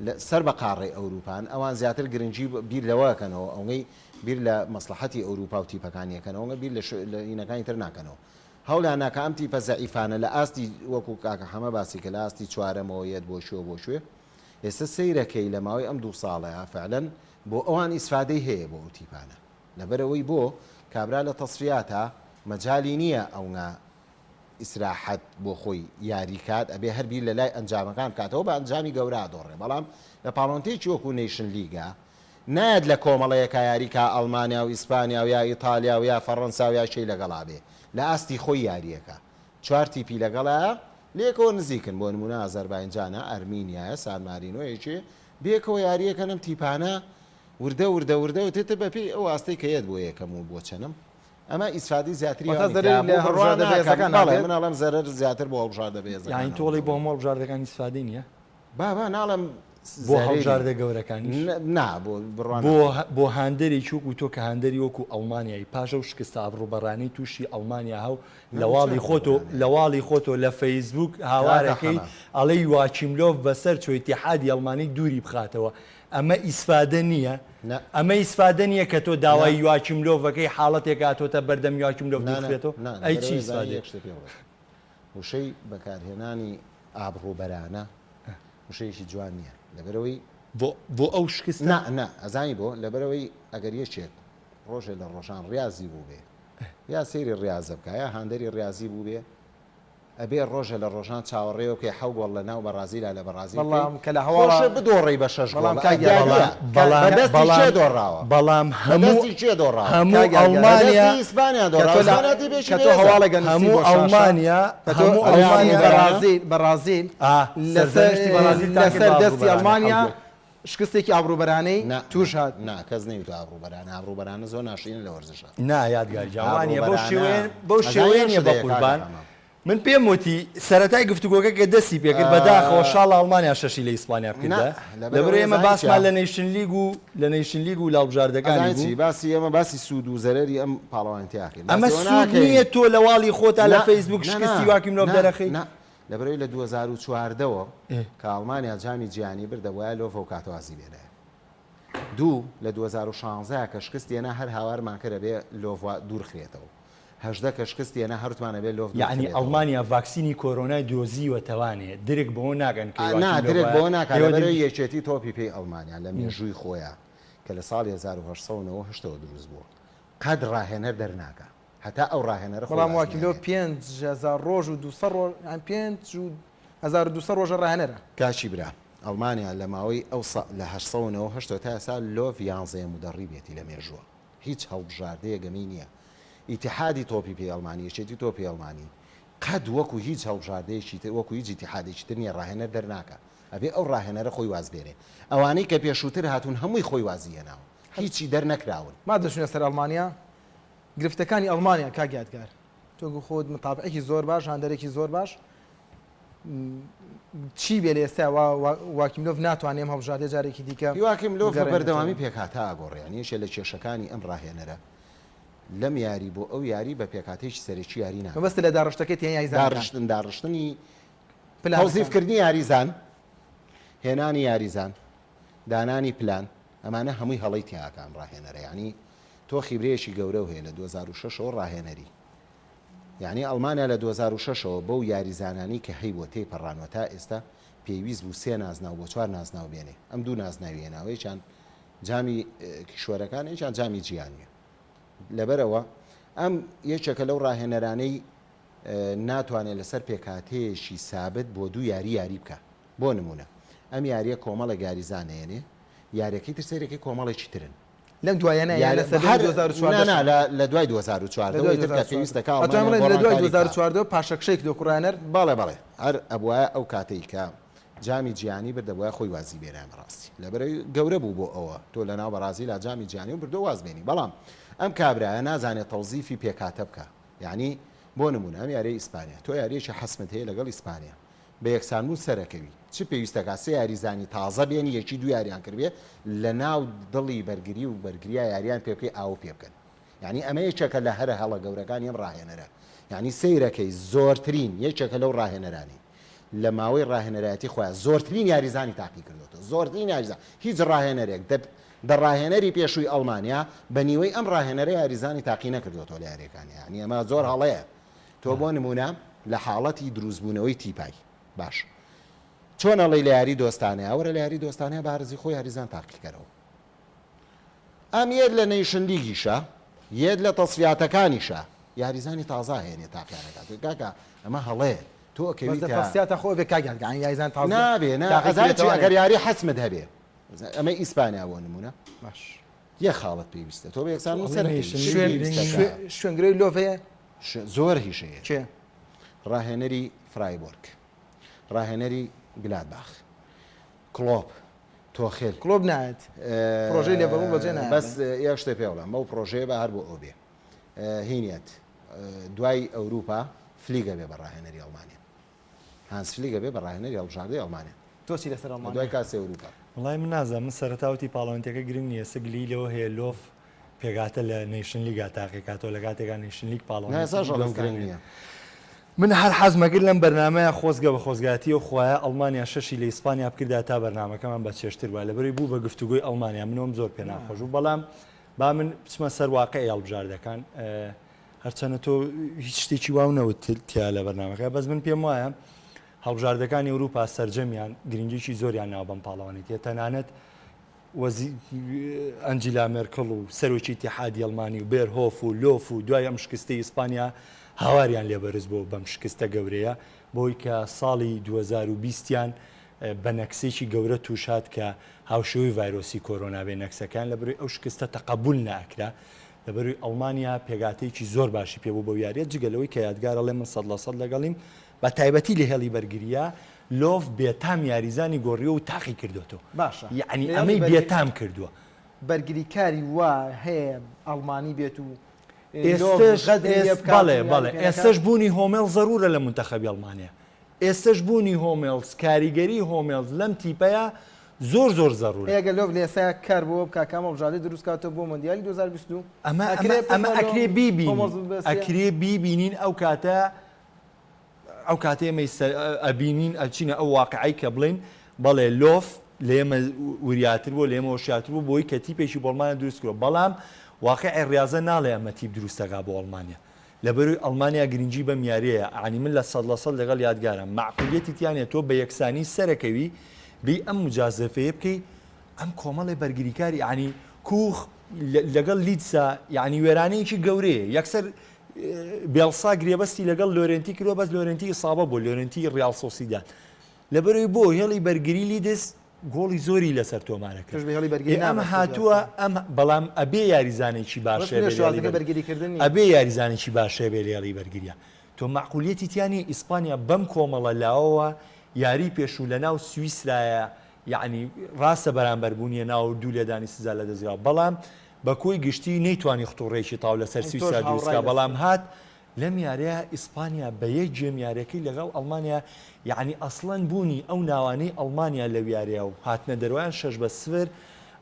لە سەر بە قاڕەی ئەوروپان ئەوان زیاتر گرنگی بیر لەوە ئەکەنەوە ئەونەی بیر لە مەسڵەحەتی ئەوروپا و تیپەکانی ئەکەنەوە ئەونە بیر لە لە هینەکانی تر ناکەنەوە هەوڵیان نا کە ئەم تیپە زەعیفانە لە ئاستی وەکو کاکە حەمە باسی کرد لە ئاستی چوارەمەوە یەت بۆ کوێ و بۆ کوێ ئێستا سەیرەکەی لە ماوەی ئەم دوو ساڵەیا فعلەن بۆ ئەوان ئیسفادەی هەیە بۆ ئەو تیپانە لەبەرئەوەی بۆ کابرا لە تەسفیاتا مەجالی نییە ئەونە ئیسراحەت بۆ خۆی یاری کات ئەبێ هەر بیر لە لای ئەنجامەکان بکاتەوە بە ئەنجامی گەورە ئەدۆڕێ بەڵام لە پاڵۆنتێکی وەکو نەیشن لیگا نایەت لە کۆمەڵەیەکا یاری کا ئەڵمانیا و ئیسپانیا و یا ئیتالیا و یا فەڕەنسا و یا کێی لەگەڵا بێ لە ئاستی خۆی یاریەکا چوار تیپی لەگەڵایە لێکەوە نزیکن بۆ نمونە ئازەرباینجانە ئەرمینیایە سان مارینۆ یەکێ بێکەوە یاریەکەن ئەم تیپانە وردە وردە وردە تتر بەپێی ئەو ئاستەی کە یەت بۆ یەکەم و بۆ چەنم ئەمە ئیسفادەی زیاتری واتە ئەوانی زەرەری تیا لە بوو بڕوا هەڵبژاردە ناکەم بەهێزەکان بەڵێ نابێت؟ من ئەڵێم زەرەر زیاتر بۆ هەڵبژاردە بەهێزەکان یانی تۆ هەبوو ئەڵێی بۆ لەوەی. هەموو هەڵبژاردەکان ئیسفادەی نییە؟ بابا ناڵێم بۆ زەرەری هەڵبژاردە گەورەکانیش؟ نا بۆ بڕوا بۆ ناکەم. بۆ هاندەرێکی وەکو تۆ کە هاندەری وەکو ئەڵمانیای پاش ئەو شکستە ئابڕووبەرانەی تووشی ئەڵمانیا هاو نا لە بۆ چ واڵی خۆتۆ ئابڕووبەرانەیە؟ لە واڵی خۆتۆ لە فەیسبووک کاکە هاوارەکەی حەمە. ئەڵێی یواکیم لۆف بەسەر چۆ ئیتیحادی ئەڵمانی دووری بخاتەوە ئەمە ئیسفادە نییە؟ نا. ئەمە ئیسفادە نییە کە تۆ نا. داوای یواکیم لۆف ئەکەی حاڵەتێک هاتۆتە بەردەم یواکیم لۆف نا دوور نا خرێتەوە؟ نا ئەی چی لەبەرئەوەی زانی ئیسفادەیە؟ یەک شتت پێ بڵێم وشەی بەکارهێنانی ئابڕووبەرانە وشەیەکی جوان نییە لەبەرئەوەی بۆ بۆ ئەو شکستە؟ نا نا ئەزانی بۆ؟ لەبەرئەوەی ئەگەر یەکێک ڕۆژێ لە ڕۆژان ڕیازی بووبێ یا سەیری ڕیازە بکا یا هاندەری ڕیازی بووبێ ئەبێ ڕۆژێ لە ڕۆژان چاوەڕێوە بکەی حەو گۆڵ لە ناو بەڕازیلا لە بەڕازیل بکەی بەڵام کە لە هەواڵا خۆشە بدۆڕێی بە شەش گۆڵ بەڵام کاک ئەدیا یاگەر نیە بەڵام بە دەستی بەڵام کێ دۆڕاوە بەڵام بە هەموو دەستی کێ دۆڕاوە هەموو کاک یاگەر بە ئەڵمانیا دەستی ئیسپانیا کە دۆڕاوە تۆ لە ئیسپانیا تیپێکی کە تۆ بەهێزە هەواڵێک ئەنووسی هەموو بۆ شاشە ئەڵمانیا کە تۆ هەموو ئەنووسی ئەڵمانیا بەڕازیل بەڕازیل ئا لەسەر سەرزەنشتی بەڕازیلتان کرد لەسەر بە دەستی ئابڕووبەرانە ئەڵمانیا حەوت یەک. شکستێکی ئابڕووبەرانەی نا تووش نا هات. نا کەس نەیوتوە ئابڕووبەرانە ئابڕووبەرانە زۆر ناشرینە لە وەرزشا. نا یادگار گیان وانیە بەو ئابڕووبەرانە شێوەیە بەو ئەزانی شێوەیە ئەم نیە بە شتەیە کاکە قوربان حەمە. من پێم وتی سەرەتای گفتوگۆکە کە دەستی پێکرد بەداخەوە شاڵ ئەڵمانیا شەشی لە ئیسپانیا نا بکردە لەبەر لەبەر ئەوەی ئێمە ئەزانی باسمان چیە لە نەیشن لیگ و لە نەیشن لیگ و لە هەڵبژاردەکانی ئەزانی بوو چی باسی ئێمە باسی سوود و زەرەری ئەم پاڵەوانێتیە ئەکەین ئەمە باسی ئەوە سوود ناکەین نییە تۆ لە واڵی خۆتا لە نا فەیسبوک نا نا شکستی واکیم لۆف نا دەرەخەی نا لەبەرئەوەی لە 2014 وە کە ئەڵمانیا جامی جیهانی برد دەبوایە لۆف ئەو کاتە وازی بێنایە دوو لە 2016 کە شکستی هێنا هەر هاوارمان کرد ئەبێ لۆف وا دوورخرێتەوە 18 کە شکستی هێنا هەر وتمان ئەبێ لۆف یەعنی دوورخرێتەوە. ئەڵمانیا ڤاکسینی کۆرۆنای دۆزیوەتەوانێ درک بەوە ناکەن کە نا یواکیم لۆف درک وایە بەوە ناکا ئێوە لەبەرئەوەی درک یەکێتی تۆپی پێی ئەڵمانیا لە مێژووی خۆیا کە لە ساڵی 1898 ەوە دروست بووە قەت ڕاهێنەر دەرناکا هەتا ئەو ڕاهێنەرە خۆی بەڵام واز واکیم لۆف نایەنێ. 5000 ڕۆژ و 200 ڕۆژ یان پێنج و 1200 ڕۆژە ڕاهێنەرە. کاکی برا ئەڵمانیا لە ماوەی ئەو سا لە 898 ەوە تا ئێستا لۆف یانزەیە مودەڕیبێتی لە مێژووە هیچ هەڵبژاردەیەک ئەمەی نییە ئیتیحادی تۆپی پێی ئەڵمانی یەکێتی تۆپی ئەڵمانی قەت وەکو هیچ هەڵبژاردەیەکی تر وەکو هیچ ئیتیحادێکی تر نییە ڕاهێنەر دەرناکا ئەبێ ئەو ڕاهێنەرە خۆی واز بێنێ ئەوانەی کە پێشووتر هاتوون هەمووی خۆی وازی هێناوە هیچی دەرنەکراون. ما دەچوینە سەر ئەڵمانیا گرفتەکانی ئەڵمانیا کاک یادگار تۆ گو خۆت متابعێکی زۆر باش هاندەرێکی زۆر باش چی بێ لە ئێستا واکیم لۆف ناتوانێ ئەم هەڵبژاردە جارێکی دیکە یواکیم لۆف بە بگەڕێنێتەوە. بەردەوامی پێکهاتە ئاگۆڕێ یانی یەکێ لە کێشەکانی ئەم ڕاهێنەرە لەم یاری بۆ ئەو یاری بە پێکهاتەیەکی سەرەکی یاری ناکات. مەبەستت لە داڕشتەکەی تێن یاریزانەکان؟ داڕشتن داڕشتنی. تەوزیفکردنی یاریزان، هێنانی یاریزان، دانانی پلان، ئەمانە هەمووی هەڵەی تیاکە ئەم ڕاهێنەرە. یانی تۆ خیبرەیەکی گەورەو هەیە لە 2006 ەوە ڕاهێنەری. یانی ئەڵمانیا لە 2006 ەوە بەو یاریزانانەی کە هەیبووە تێیپەڕانوە تا ئێستا پێویست بوو سێ نازناو بۆ چوار نازناو بێنێ. ئەم دوو نازناوی هێناوە یەکیان جامی کیشوەرەکان یەکیان جامی جیهانیە. لەبەرئەوە ئەم یەکێکە لەو ڕاهێنەرانەی ناتوانێت لەسەر پێکهاتەیەکی سابت بۆ دوو یاری یاری بکا. بۆ نموونە ئەم یارییە کۆمەڵێک یاریزان ئەیەنێ، یاریەکەی تر سەیرەکەی کۆمەڵێکی ترن. لەم دواییانە یان لە سەردەمی 2014 نا نا لە دوای 2014 ەوە ئیتر کە پێویستە کە ئەڵمانیا لە دوای 2014 پاشەکشەی کردووە کوڕانەر. بەڵێ بەڵێ هەر ئەبوایە ئەو کاتەی کە جامی جیهانی برد دەبوایە خۆی وازی بێنایە بەڕاستی لەبەرئەوەی گەورە بوو بۆ ئەوە تۆ لەناو بەڕازیلا جامی جیهانی و بردووە واز بێنی بەڵام ئەم کابرایە نازانێت تەوزیفی پێکهاتە بکا یانی بۆ نموونە ئەم یاریەی ئیسپانیا تۆ یاریەکی حەسمت هەیە لەگەڵ ئیسپانیا بە یەکسانبوون سەرەکەوی چ پێویستەکا سێ یاریزانی تازە بێنی یەکی دوو یاریان کردبێ لەناو دڵی بەرگری و بەرگریا یاریان پێ بکەی ئاو پێ بکەن یانی ئەمە یەکێکە لە هەرە هەڵە گەورەکانی ئەم ڕاهێنەرە یانی سەیرەکەی زۆرترین یەکێکە لەو ڕاهێنەرانەی لە ماوەی ڕاهێنەرایەتی خۆیان زۆرترین یاریزانی تاقی کردۆتەوە زۆرترین یاریزان هیچ ڕاهێنەرێک دە دە ڕاهێنەری پێشووی ئەڵمانیا بە نیوەی ئەم ڕاهێنەرە یاریزانی تاقی نەکردۆتەوە لە یاریەکانی یانی ئەمە زۆر هەڵەیە تۆ بۆ نمونە لە حاڵەتی دروستبوونەوەی تیپای باش چۆن ئەڵێی لە یاری دۆستانەیە وەرە لە یاری دۆستانەیە بارزی خۆ یاریزان تاقیکەرەوە ئەم یەت لە نەیشن لیگیشە یەت لە تەسفیاتەکانیشە یاریزانی تازە هێنێ تاقیانەکات کاکە ئەمە هەڵەیە تۆ ئەکەویتە تەسفیاتە خۆ بێ کاک یادگار یاریزان تازە نابێ نا ئەزانی چی ئەگەر یاری حەسمت هەبێ ئەمە ئیسپانیا بۆ نمونە باش یە خاڵت پێویستە تۆ بە یەکسان و سەر شوێنگرەی لۆڤ هەیە زۆر هیش هەیە کێ ڕاهێنەری فرایبۆرگ ڕاهێنەری گلادباخ کڵۆپ تۆخێل. کڵۆپ نایەت پڕۆژەی لێڤەرپوڵ بەجێ نایەڵێ. بەس یەک شتێ پێ بڵێم بەو پڕۆژەیە با هەر بۆ ئەو بێ هینیەت دوای ئەوروپا فلیک ئەبێ بە ڕاهێنەری ئەڵمانیا هانس فلیک ئەبێ بە ڕاهێنەری هەڵبژاردەی ئەڵمانیا. تۆ چی لەسەر ئەڵمانیا؟ دوای کاسی ئەوروپا. وەڵای من نازانم من سەرەتا وتی پاڵەوانێتیەکە گرنگ نییە ئێستا گلەیی لەوە هەیە لۆف پێکهاتە لە نەیشن لیگا تاقیکاتەوە لە کاتێکا نەیشن لیگ نا پاڵەوانێتی ئێستاش ئەڵێم گرنگ دۆستانەیە نییە. من هەر حەزمەکرد لەم بەرنامەیە خۆزگە بە خۆزگاتیەو خوایە ئەڵمانیا شەشی لە ئیسپانیا بکردایە تا بەرنامەکەمان بە چێژتر بوایە لەبەرەوەی بوو بە گفتوگۆی ئەڵمانیا منەوەم زۆر پێ ناخۆش بوو بەڵام با من بچمە سەر واقعی هەڵبژاردەکان هەرچەنە تۆ هیچ شتێکی واو نەوت تیا لە بەرنامەکە بەس من پێم وایە هەڵبژاردەکانی ئەوروپا سەرجەمیان گرنگیی زۆریان ناوە بەم پاڵەوانێتیە تەنانەت وەزی ئەنجیلا مێرکڵ و سەرۆکی ئیتیحادی ئەڵمانی و بێرهۆف و لۆف و دوای ئەم شکستەی ئیسپانیا هاواریان لێ بەرز بۆ بەم شکستە گەورەیە بۆی کە ساڵی 2020 یان بە نەکسێکی گەورە تووش هات کە هاوشێوەی ڤایرۆسی کۆرۆنا بێ نەکسەکان لە بەروی ئەو شکستە تەقەبول ناکرا لەبەروی ئەڵمانیا پێگاتەیەکی زۆر باشی پێ بوو بەو یاریە جگە لەوەی کە یادگار ئەڵێ من سەد لە سەد لەگەڵیم بە تایبەتی لە هێڵی بەرگرییا لۆف بێتام یاریزانی گۆڕیوە و تاقی کردۆتەوە. باشە یەعنی لە هێڵی ئەمەی بەرگری بێتام کردووە. بەرگریکاری وا هەیە ئەڵمانی بێت و لۆف ئێستەش غەدری لێ ئێس بکات و بەڵێ یاری بەڵێ پێ نەکات؟ ئێستەش بوونی هۆمێڵز زەروورە لە مونتەخەبی ئەڵمانیا. ئێستەش بوونی هۆمێڵز کاریگەری هۆمێڵز لەم تیپەیا زۆر زۆر زەروورە. ئەی ئەگەر لۆف لە ئێستایا کار بۆ ئەوە بکا کە ئەم هەڵبژاردەی دروست کاتەوە بۆ مۆندیالی 2022 ئەمە ئەمە ئەکرێ پشت ئەمە بە لۆ ئەکرێ بیبینین هۆمێڵز ببەستێ؟ ئەکرێ بیبینین ئەو کاتە ئەو کاتەی ئێمەی ئەبینین ئەچینە ئەو واقعەی کە بڵێین بەڵێ لۆف لە ئێمە وریاتر بووە لە ئێمە هۆشیارتر بوو بۆی کە تیپێکی بۆ ئەڵمانیا دروست کردووە بەڵام واقعی ڕیازە ناڵێ ئەمە تیپ دروست دەکا بۆ ئەڵمانیا لەبەروی ئەڵمانیا گرنگی بەم یاریەیە ئەعنی من لە سەد لە سەد لەگەڵ یادگارم مەعقولیەتی تیا نیە تۆ بە یەکسانی سەرەکەوی بێی ئەم مجازەفەیە بکەی ئەم کۆمەڵێ بەرگریکاری ئەعنی کوخ لەگەڵ لیدسا یعنی وێرانەیەکی گەورەیە یەکسەر بێڵسا گرێبەستی لەگەڵ لۆرێنتی کردووە بەس لۆرێنتی ئیسابە بوو لۆرێنتی ڕیاڵ سۆسیداد لەبەرەوەی بۆ هێڵی بەرگری لیدس گۆڵی زۆری لەسەر تۆمارە کرد ئەم هاتووە ئەم بەڵام ئەبێ یاریزانێکی باشێ ئەبێ یاریزانێکی باشێ بێ لێڵی بەرگریە تۆ معقولیەتی تیانی ئیسپانیا بەم کۆمەڵە لاوەوە یاری پێشوو لە ناو سویسرایە یعنی ڕاستە بەرامبەر بوونیە ناو دوو لێدانی سزا لە دەستگا بەڵام بە کۆی گشتی نەیتوانی ختوڕەیەکی تاو لەسەر سویسرا دروست کا بەڵام هات لەم یاریە ئیسپانیا بە یەک گێم یاریەکەی لەگەڵ ئەڵمانیا یەعنی ئەسڵەن بوونی ئەو ناوانەی ئەڵمانیا لەو یاریە و هاتنە دەرویان شەش بە سفر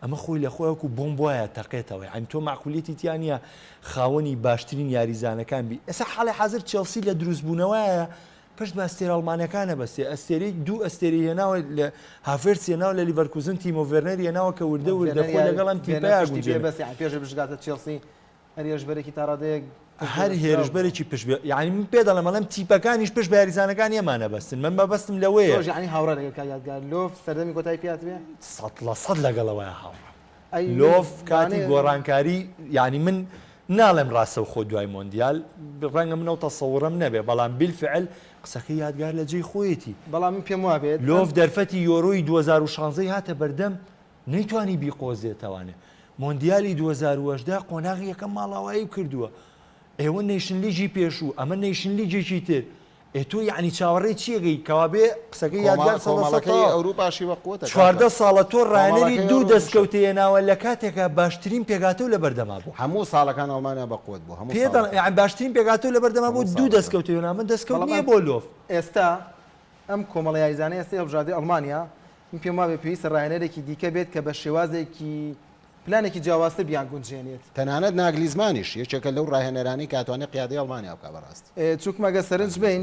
ئەمە خۆی لە خۆی وەکو بۆمب وایە تەقێتەوە یەعنی تۆ مەعقولیەتی تیا نییە خاوەنی باشترین یاریزانەکان بی ئێستا حاڵی حازر چێڵسی لە دروست بوونەوەیە. پشت بە ئەستێرە ئەڵمانەکانە بەستێ ئەستێرەی دوو ئەستێرەی هێناوە لە هافێرتس هێناوە لە لیڤەرکوزن تیمۆ ڤێرنەری هێناوە کە وردە وردە خۆی لەگەڵ ئەم تیپەیا گونجێنێ. بەس یانی پێش بشگاتە چێڵسی هەر هێرشبەرێکی تا ڕادەیەک هەر هێرشبەرێکی پشت بێ یانی من پێ دەڵێم ئەڵێم تیپەکانیش پشت بە یاریزانەکانی ئێمانە بەستن من مەبەستم لەوەیە تۆش یانی هاوڕا لەگەڵ کاک یادگار لۆف سەردەمی کۆتایی پێ هاتبێ؟ 100% لەگەڵەوەیە هاوڕام لۆف کاتی گۆڕانکاری یانی من ناڵێم ڕاستەوخۆ دوای مۆندیال ڕەنگە من ئەو تەسەوڕەم نەبێ بەڵام بیلفعل قسەکەی یادگار لە جێی خۆیەتی. بەڵام من پێم وابێت لۆف دەرفەتی یۆرۆی 2016 هاتە بەردەم نەیتوانی بیقۆزێتەوانێ مۆندیالی 2018 قۆناغی یەکەم ماڵاوایی کردووە ئێوە نەیشن لیگی پێشوو ئەمە نەیشن لیگێکی تر ئێ تۆ یەعنی چاوەڕێی چی ئەکەی کەوابێ قسەکەی یادگار سەد لە سەد کۆمەڵەکەی تەواو. ئەوروپاشی بە قوتە کاکە. 14 ساڵە تۆ ڕایەنەری کۆمەڵەکەی دوو ئەوروپیشە. دەستکەوتێ هێناوە لە کاتێکا باشترین پێکهاتەو لەبەردەما بوو. هەموو ساڵەکان ئەڵمانیا بە قوت بوو هەموو پێ دەڵێم ساڵەکان. یەعنی باشترین پێکهاتەو لەبەردەما بوو هەموو دوو ساڵەکان. دەستکەوتێ هێنا من دەستکەوت بەڵام نییە ئەم بۆ لۆف. ئێستا ئەم کۆمەڵە یاریزانەی ئێستای هەڵبژاردەی ئەڵمانیا من پێم وابێ پێویستە ڕاهێنەرێکی دیکە بێت کە بە شێوازێکی پلانێکی جیاوازتر بیانگونجێنێت. تەنانەت ناگلیزمانیش یەکێکە لەو ڕاهێنەرانەی کە ئەتوانێت قیادەی ئەڵمانیا بکات بەڕاستی. چونکم ئەگەر سەرنج بەین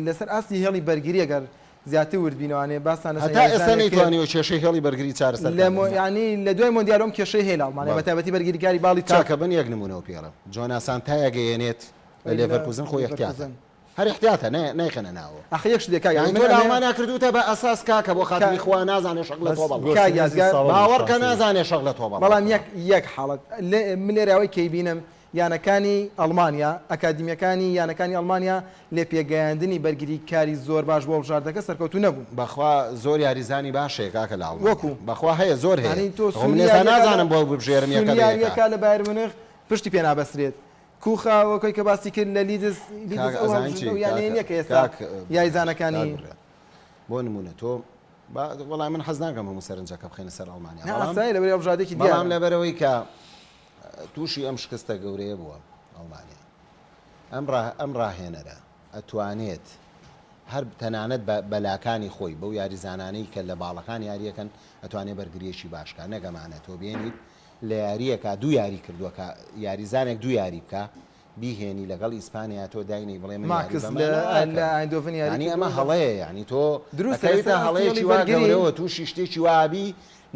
لەسەر ئاستی هێڵی بەرگری ئەگەر زیاتر ورد بینەوانێ باستان لەسەر هەتا ئێستا یاریزانێک کرد نەیتوانیوە کێشەی هێڵی بەرگری چارەسەر لە بکات. مۆ یانی لە دوای مۆندیال ئەم کێشەی هەیە لە ئەڵمانیا بەڵێ. بەتایبەتی بەرگریکاری باڵی چەپ. کاکە من یەک نموونەوە پێ ئەڵێم جۆناسان تایەگەیەنێت لە لێڤەرکوزن خۆی ئیحتیاتە. لێڤەرکوزن. هەر ئیحتیاتە نایخەنە ناوەوە. ئاخە یەک شتێ کاک یانی من تۆ لە ئەمەیە ئەڵمانیا کردووتە بە ئەساس کاکە بۆ خاتری کا خوا نازانێ شەق لە بەس تۆ بەڵا. کاک گۆسینزی یادگار ساوە بوو باوەڕ کە شانسی. نازانێ شەق لە تۆ بەڵا بەڵام خوا. یەک یەک حاڵەت لێ من لێرە ئەوەی کەیبینم یانەکانی ئەڵمانیا ئەکادیمیەکانی یانەکانی ئەڵمانیا لێ پێگەیاندنی بەرگریکاری زۆر باش بۆ هەڵبژاردەکە سەرکەوتوو نەبوون. بەخوا زۆر یاریزانی باش هەیە کاکە لە ئەڵمانیا وەکو؟ بەخوا هەیە زۆر هەیە یانی تۆ خۆ من سولی ئێستا یاریەکا لە نازانم بۆ ببژێرم یەکە سولی بە یەکە. یاریەکا لە بایرن مونخ پشتی پێ نابەسترێت کوخا وەکەی کە باسی کرد لە لیدز لیدز کاک ئەو ئەزانی هەڵبژاردنە چی ئەو یانەیە کاک نییە کە ئێستا کاک بڕیار کاک یاریزانەکانی بڕیار بۆ نمونە تۆ با وەڵای من حەز ناکەم هەموو سەرنجەکە بخەینە سەر ئەڵمانیا نا بەڵام ئاسایی لەبەری هەڵبژاردەیەکی بەڵام دیارە. لەبەرەوەی کە تووشی ئەم شکستە گەورەیە بووە ئەڵمانیا ئەم ڕا ئەم ڕاهێنەرە ئەتوانێت هەر تەنانەت بە بەلاکانی خۆی بەو یاریزانانەی کە لە باڵەکان یاریەکەن ئەتوانێت بەرگریەکی باش کا نەک ئەمانە تۆ بێنیت لە یاریەکا دوو یاری کردووە کە یاریزانێک دوو یاری بکا بیهێنی لەگەڵ ئیسپانیا تۆ داینەی بڵێ من یاری ماکس بەمە لە ناکەم لە ئایندۆڤن یاری یانی ئەمە کردووە هەڵەیە یانی تۆ دروستە ئەکەویتە لەسەر ئاستی هەڵەیەکی هێڵی وا بەرگری گەورەوە تووشی شتێکی وابی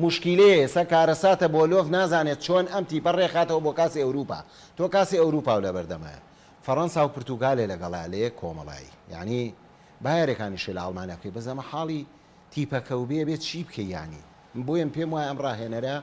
موشکیلەیە ئێستا کارەساتە بۆ لۆف نازانێت چۆن ئەم تیپە ڕێخاتەوە بۆ کاسی ئەوروپا تۆ کاسی ئەوروپا و لەبەردەمایە فەڕەنسا و پرتوگالێ لەگەڵا لە یەک کۆمەڵایی یانی با یاریەکانیشی لە ئەڵمانیا بکەی بەس ئەمە حاڵی تیپەکە و بێ بێ چی بکەی یانی بۆیە من پێم وایە ئەم ڕاهێنەرە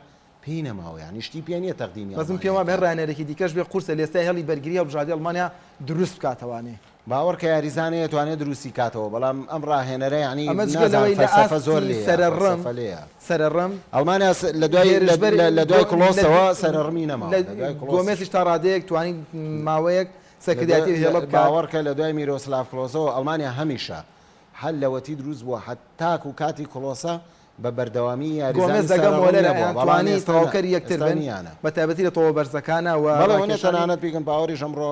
پێی نەماوە یانی شتی پێ نیە تەقدیمی بەس من پێم ئەڵمانیای وابێ هەر بکات. ڕاهێنەرێکی دیکەش بێ قورسە لێستا هێڵی بەرگری هەڵبژاردەی ئەڵمانیا دروست بکاتەوانێ. باوەڕکە یاریزان هەیە توانێ دروستی کاتەوە بەڵام ئەم ڕاهێنەرە یانی ئەمە جگە نازانم لەوەی لە فەلسەفە زۆر ئاستی لێیە سەرەڕم فەلسەفە لێیە. سەرەڕم ئەڵمانیا لە دوای هێرشبەر لە دوای گۆ لە کڵۆسەوە سەرەڕمی نەماوە لە لە دوای کڵۆسیش. گۆمێزیش تا ڕادەیەک توانی ماوەیەک لە سەرکردایەتی دوای هێڵە بکات. باوەڕکە لە دوای میرۆسلاڤ کڵۆسەوە ئەڵمانیا هەمیشە هەر لەوەتی دروست بووە هەتاکو کاتی کڵۆسە بە بەردەوامی یاریزانی گۆمێز لەگەڵ سەرەڕم مۆلەر نەبووە ئەیان بەڵام توانی ئێستا نا تەواوکەری یەکتر ئێستا بن نییانە. بە تایبەتی لە تۆوە بەرزەکانا و بەڵێ وەنیە ڕاکێشانی. تەنانەت پیکن پاوەریش ئەمڕۆ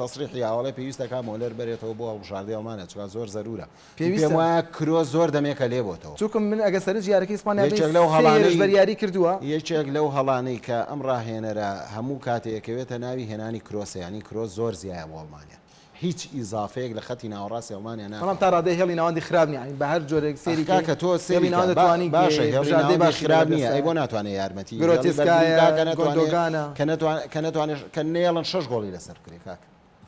تەسریحی یاوە ئەڵێ پێویستە کا مۆلەر بەرێتەوە بۆ هەڵبژاردەی ئەڵمانیا چونکە زۆر زەرورە من پێم پێویستە. وایە کرۆس زۆر دەمێکە لێ بۆتەوە. چونکە من ئەگەر سەرنجی یاریەکەی ئیسپانیا بەین یەکێک لەو سێ هەڵانەی هێرشبەر یاری کردووە. یەکێک لەو هەڵانەی کە ئەم ڕاهێنەرە هەموو کاتێ ئەکەوێتە ناوی هێنانی کرۆسە یانی کرۆس زۆر زیایە بۆ ئەڵمانیا. هیچ ئیزافەیەک لە خەتی ناوەڕاستی ئەڵمانیا بەڵام ناکات. تا ڕادەی هێڵی ناوەندی خراپ نیە یانی بە هەر جۆرێک ئەخ سەیری کەی کاکە تۆ هێڵی سەیری کە ناوەند با توانی باشە هێڵی بژاردەی ناوەندی باشی خراپ نییە ئەی لەبەردەستایە بۆ ناتوانێ یارمەتی هێڵی بەرگری گرۆتسکایە با کە نەتوانێ گۆندۆگانە. کە نەتوان کە نەتوانێ کە نەیەڵن شەش گۆڵی لەسەر بکرێ کاکە.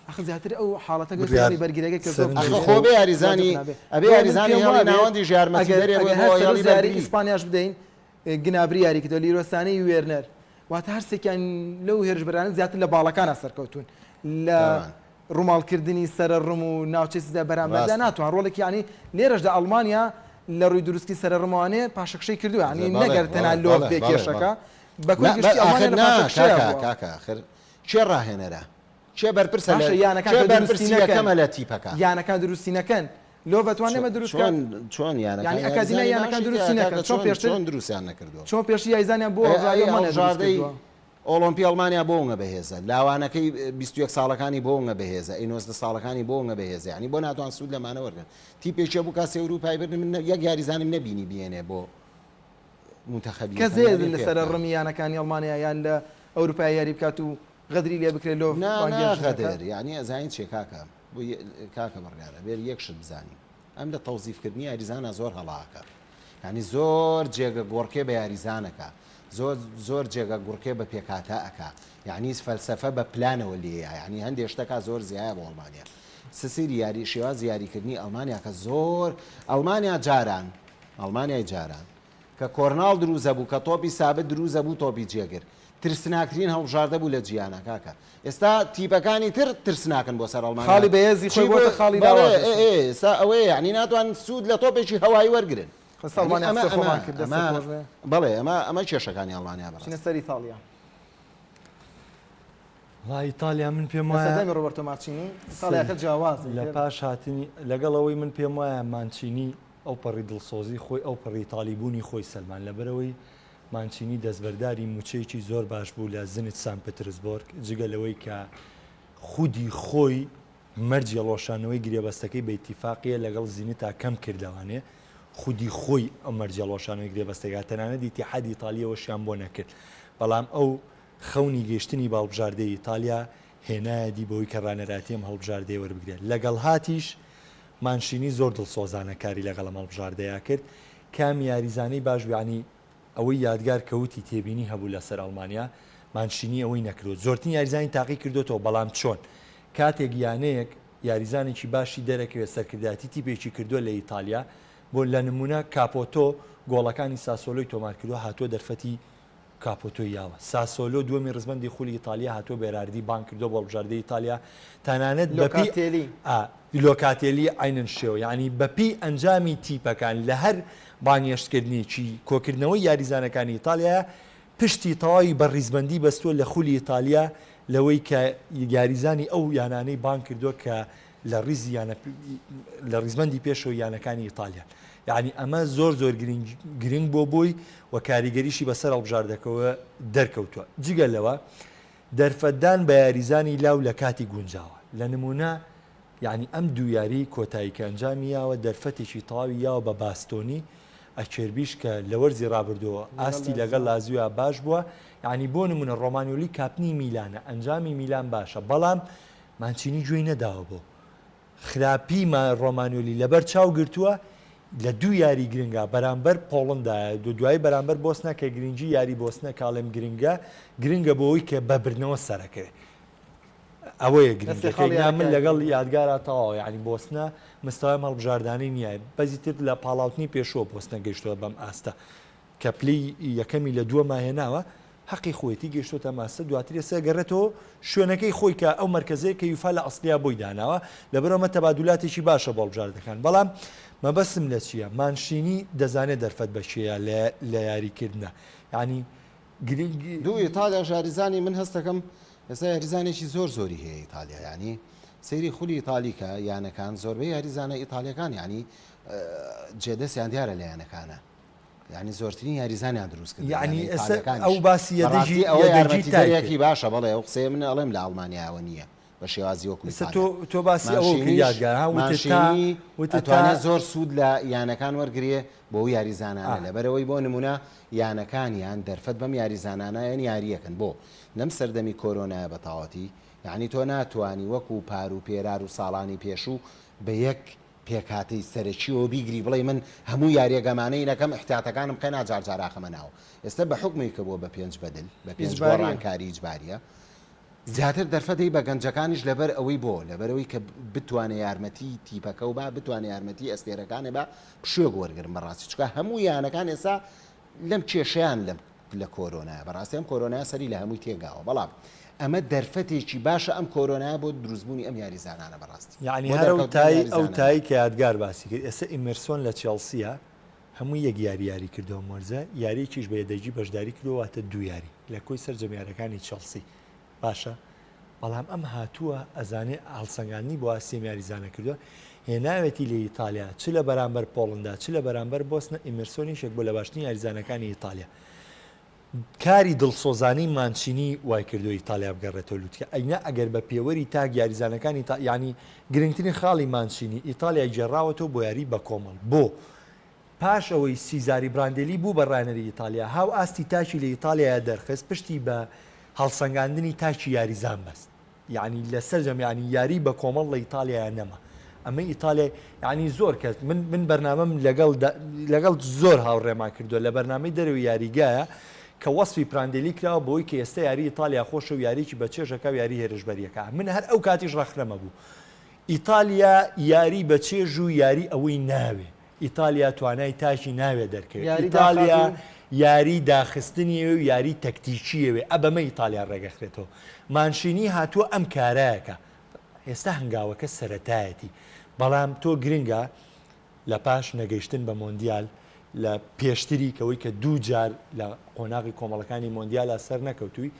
ئەخ زیاتر ئەو حاڵەتە گەشتە بڕیار هێڵی بەرگریەکە کە زۆر سەرنجی ئەخ بکرێ خۆ خۆ بێ زۆر یاریزانی نابێ ئەبێ بۆیە من یاریزانی پێم هێڵی وابێت ناوەندیش یارمەتی ئەگەر دەرێ بۆ ئەگەر هەر بۆ هێڵی سەرنج یاری بەرگری. ئیسپانیاش بدەین گنابری یاری کردووە لیرۆسانی وێرنەر واتە هەرسێکیان لەو هێرشبەرانە زیاتر لە باڵەکانە سەرکەوتوون لە تاوان. ڕووماڵکردنی سەرەڕم و ناوچەی سزای بەرامبەردا ڕاستە. ناتوان ڕۆڵێکی یانی لێرەشدا ئەڵمانیا لە ڕووی دروستکی سەرەڕمەوانێ پاشەکشەی کردووە یانی بەڵێ نەگەر تەنها بەڵێ لۆف بەڵێ بێ بەڵێ کێشەکە بەڵێ. بە کۆی نا گشتی ئاخر ئەڵمانیا لە نا پاشەکشەیا کاکە بووە. کاکە ئاخر کێ ڕاهێنەرە؟ کێ بەرپرسە لە باشە یانەکان کێ کە دروستی بەرپرسی نەکەن یەکەمە لە تیپەکە؟ یانەکان دروستی نەکەن لۆڤ ئەتوانێ ئەمە دروست کات؟ چۆن چۆن یانەکان یانی ئەکادیمیای یاریزانی یانەکان باشی دروستی تیایە نەکەن کاکە چۆن چۆن پێشتر چۆن دروستیان نەکردووە؟ چۆن پێشتر یاریزانیان بۆ ئەی هەڵبژاردەی ئەی ئەڵمانیا دروست هەڵبژاردەی کردووە؟ ئۆڵۆمپی ئەڵمانیا بۆ ونگە بەهێزە لاوانەکەی 21 ساڵەکانی بۆ ونگە بەهێزە ئەی 19 ساڵەکانی بۆ ونگە بەهێزە یانی بۆ ناتوان سوود لەمانە وەرگن تیپێکیە بوو کاسی ئەوروپای بردن من یەک یاریزانم نەبینی بێنێ بۆ منتەخەبی کەس یەکەم هەیە یاری لە پێ سەرە بکات. ڕمی یانەکانی ئەڵمانیا یان لە ئەوروپای یاری بکات و غەدری لێ بکرێت لۆڤ نا نا بانگێشت نەکات؟ غەدر یانی ئەزانی چیە کاکە. کاکە بڕیارە بێر یەک شت بزانین ئەم لە تەوزیفکردنی یاریزانە زۆر هەڵاکە یعنی زۆر جێگە گۆڕکێ بە یاریزانەکە زۆر زۆر جێگە گوڕکێ بە پێکاتە ئەکا یعنی فەلسەفە بە پلانەوە لێیە یعنی هەندێک شتەکە زۆر زیایە بۆ ئەڵمانیا سسیری یاری شێوازی یاریکردنی ئەڵمانیا کە زۆر ئەڵمانیا جاران ئەڵمانیای جاران کە کۆرناڵ دروزە بوو کە تۆپی سابت دروزە بوو تۆپی جێگر ترسناکترین هەڵبژاردە بوو لە جیهانا کاکە ئێستا تیپەکانی تر ترسناکن بۆ سەر ئەڵمانیا خاڵی بەهێزی چی خۆی بۆ بۆتە خاڵی بەڵێ لاواز ئێ ئێستا. ئێ ئێستا ئەوەیە یانی ناتوان سوود لە تۆپێکی هەوایی وەرگرن ئێستا یانی ئەڵمانیا ئەمە قسەی ئەمە خۆمان کرد ئەمە دەستت خۆش بێ. بەڵێ ئەمە ئەمە کێشەکانی ئەڵمانیا بچینە بەڕاستی. سەر ئیتاڵیا. وەڵا ئیتالیا من پێم لە وایە سەردەمی ڕۆبەرتۆ مانچینی ئیتاڵیاکە جیاوازە لە ئیتر. پاش هاتنی لەگەڵ ئەوەی من پێم وایە مانچینی ئەوپەڕی دڵسۆزی خۆی ئەوپەڕی ئیتاڵی بوونی خۆی سەلمان لەبەرئەوەی مانچینی دەستبەرداری مووچەیەکی زۆر باش بوو لە زنت سان پترسبۆرگ، جگە لەوەی کە خودی خۆی مەرجی هەڵوەشاندنەوەی گرێبەستەکەی بە ئیتیفاقیە لەگەڵ زینتا کەم کردەوانێ خودی خۆی ئەو مەرجی هەڵوەشانەوەی گرێبەستەکە تەنانەت ئیتیحادی ئیتالیەوەشیان بۆ نەکرد بەڵام ئەو خەونی گەیشتنی بە هەڵبژاردەی ئیتالیا هێنایە دی بەوەی کە ڕانەراتی ئەم هەڵبژاردەیە وەربگرێت لەگەڵ هاتیش مانشینی زۆر دڵسۆزانە کاری لەگەڵ ئەم هەڵبژاردەیە کرد کام یاریزانەی باش بوو یانی ئەوەی یادگار کە وتی تێبینی هەبوو لەسەر ئەڵمانیا مانشینی ئەوەی نەکردووە زۆرترین یاریزانی تاقی کردۆتەوە بەڵام چۆن کاتێک یانەیەک یاریزانێکی باشی دەرەکەوێت سەرکردایەتی تیپێکی کردووە لە ئیتالیا بۆ لە نمونە کاپۆتۆ گۆڵەکانی ساسۆلۆی تۆمار کردووە هاتووە دەرفەتی کاپۆتۆی یاوە. ساسۆلۆ دووەمی ڕیزبەندی خولی ئیتالیا هاتووە بێراردی بانگ کردووە بۆ هەڵبژاردەی ئیتالیا تەنانەت بەپێی لۆکاتێلی. ئا لۆکاتێلی عەینەن شێوە یانی بەپێی ئەنجامی تیپەکان لە هەر بانگهێشتکردنێکی کۆکردنەوەی یاریزانەکانی ئیتالیایە پشتی تەواوی بە ڕیزبەندی بەستووە لە خولی ئیتالیا لەوەی کە یاریزانی ئەو یانانەی بانگ کردووە کە لە ڕیزی یانە لە ڕیزبەندی پێشەوەی یانەکانی ئیتالیان یعنی ئەمە زۆر زۆر گرنگ گرنگ بۆ بۆی و کاریگەریشی بەسەر هەڵبژاردەکەوە دەرکەوتووە جگە لەوە دەرفەتدان بە یاریزانی لاو لە کاتی گونجاوە لە نمونە یعنی ئەم دوو یاری کۆتایی کە ئەنجامی یاوە دەرفەتێکی تەواوی یاوە بە باستۆنی ئەکێربیش کە لە وەرزی ڕابردووە ئاستی لەگەڵ لازیۆیا باش بووە یعنی بۆ نمونە ڕۆمانیۆلی کاپتنی میلانە ئەنجامی میلان باشە بەڵام مانچینی گوێی نەداوە بۆ خراپی ڕۆمانیۆلی لەبەر چاو گرتووە لە دوو یاری گرنگا بەرامبەر پۆڵندایە دو دوایی بەرامبەر بۆسنە کە گرنگی یاری بۆسنە کاڵێم گرنگە گرنگە بۆ ئەوی کە بە بردنەوە سەرەکەوێ ئەوەیە گرنگەکەی نا من لەگەڵ یادگارا تەواو یعنی بۆسنە مستەوای هەڵبژاردانەی نییە بەزی تر لە پاڵاوتنی پێشووە بۆسنە گەیشتووە بەم ئاستە کە پلەی یەکەمی لە دووەما هێناوە هەقی خۆیەتی گەیشتۆتە ئەم ئاستە دواتر ئێستا گەڕێتەوە شوێنەکەی خۆی کە ئەو مەرکەزەیە کە یوفا لە ئەسڵیا بۆی داناوە لەبەر ئەمە تەبادولاتێکی باشە بۆ هەڵبژاردەکان بەڵام مەبەستم لە چییە مانشینی دەزانێت دەرفەت بە کێیە لە یاریکردنە یعنی گرنگی دوو ئیتالیا یاریزانی من هەستەکەم ئێستا یاریزانێکی زۆر زۆری هەیە ئیتالیا یعنی سەیری خولی ئیتالی کە یانەکان زۆربەی یاریزانە ئیتالیەکان یعنی جێدەستیان دیارە لە یانەکانە یانی زۆرترین یاریزانیان دروست کرد یانی ئێستا ئەو باسی یەدەگی ئەوە یارمەتیدەرێکی باشە بەڵێ ئەو قسەیە من ئەڵێم لە ئەڵمانیاوە نییە بە شێوازی وەکو ئێستا تۆ تۆ باسی ئەوە کرد یادگار ها وتت تا وتت تا ئەتوانێت زۆر سوود لە یانەکان وەرگرێ بۆ ئەو یاریزانانە لەبەرئەوەی بۆ نمونە یانەکانیان دەرفەت بەم یاریزانانە یان یاریەکەن بۆ لەم سەردەمی کۆرۆنایە بە تەواوەتی یانی تۆ ناتوانی وەکو پار و پێرار و ساڵانی پێشوو بە یەک پێکهاتەی سەرەکیەوە بیگری بڵێی من هەموو یاریەک ئەمانەی نەکەم ئیحتیاتەکانم قەینا جار جار ئاخەمە ناوە ئێستا بە حوکمی کە بووە بە پێنج بەدل بە پێنج گۆڕانکاری ئیجباریە زیاتر دەرفەت دەی بە گەنجەکانیش لەبەر ئەوەی بۆ لەبەر ئەوەی کە بتوانێ یارمەتی تیپەکە و با بتوانێ یارمەتی ئەستێرەکانێ با پشوێک وەرگرن بەڕاستی چونکە هەموو یانەکان ئێستا لەم کێشەیان لەم لە کۆرۆنایە بەڕاستی ئەم کۆرۆنایە سەری لە هەمووی تێگاوە بەڵام ئەمە دەرفەتێکی باشە ئەم کۆرۆنایە بۆ دروستبوونی ئەم یاریزانانە بەڕاستی یعنی بۆ هەر ئەو دەرکەوتنی ئەم تای ئەو یاریزانانە. تای کە یادگار باسی کرد ئێستا ئیمێرسۆن لە چێڵسیە هەموو یەک یاری یاری کردووە ئەم وەرزە یاریەکیش بە یەدەگی بەشداری کردووە واتە دوو یاری لە کۆی سەرجەم یارەکانی چێڵسی باشە بەڵام ئەم هاتووە ئەزانێ هەڵسەنگاندنی بۆ ئاستی ئەم یاریزانە کردووە هێناوێتی لە ئیتالیا چ لە بەرامبەر پۆڵندا چ لە بەرامبەر بۆسنە ئیمێرسۆن یەکێک بووە لە باشترین یاریزانەکانی ئیتالیا کاری دڵسۆزانەی مانچینی وای کردووە ئیتالیا بگەڕێتەوە لوتکە ئەینا ئەگەر بە پێوەری تاک یاریزانەکانی تا یانی گرنگترین خاڵی مانچینی ئیتالیا گێڕاوەتەوە بۆ یاری بە کۆمەڵ بۆ پاش ئەوەی سیزاری براندێلی بوو بە ڕاهێنەری ئیتالیا، هاو ئاستی تاکی لە ئیتالیایا دەرخست، پشتی بە هەڵسەنگاندنی تاکی یاریزان بەست. یانی لە سەرجەم یانی یاری بە کۆمەڵ لە ئیتالیایا نەما ئەمە ئیتالیای یانی زۆر کەس من من بەرنامەم لەگەڵ لەگەڵ زۆر هاوڕێمان کردووە لە بەرنامەی دەرەوەی یاریگایە کە وەسفی پراندێلی کراوە بۆی کە ئێستا یاری ئیتالیا خۆشە و یاریی بە چێژەکە و یاری هێرشبەریەکە من هەر ئەو کاتیش ڕەخنەمە بوو ئیتالیا یاری بە چێژ و یاری ئەوەی ناوێ ئیتالیا توانای تاکی ناوێ دەرکەوێ. ئیتالیا یاری داخستنیەوێ و یاری تەکتیکیەوێ. ئە بەمە ئیتالیا ڕێگەخرێتەوە. مانشینی هاتووە ئەم کارەکا. ئێستا هەنگاوەکە سەرەتایەتی. بەڵام تۆ گرنگە لە پاش نەگەیشتن بە مۆندیال لە پێشتری کەوەی کە دوو جار لە قۆناغی کۆمەڵەکانی مۆندیالا سەر نەکەوتووی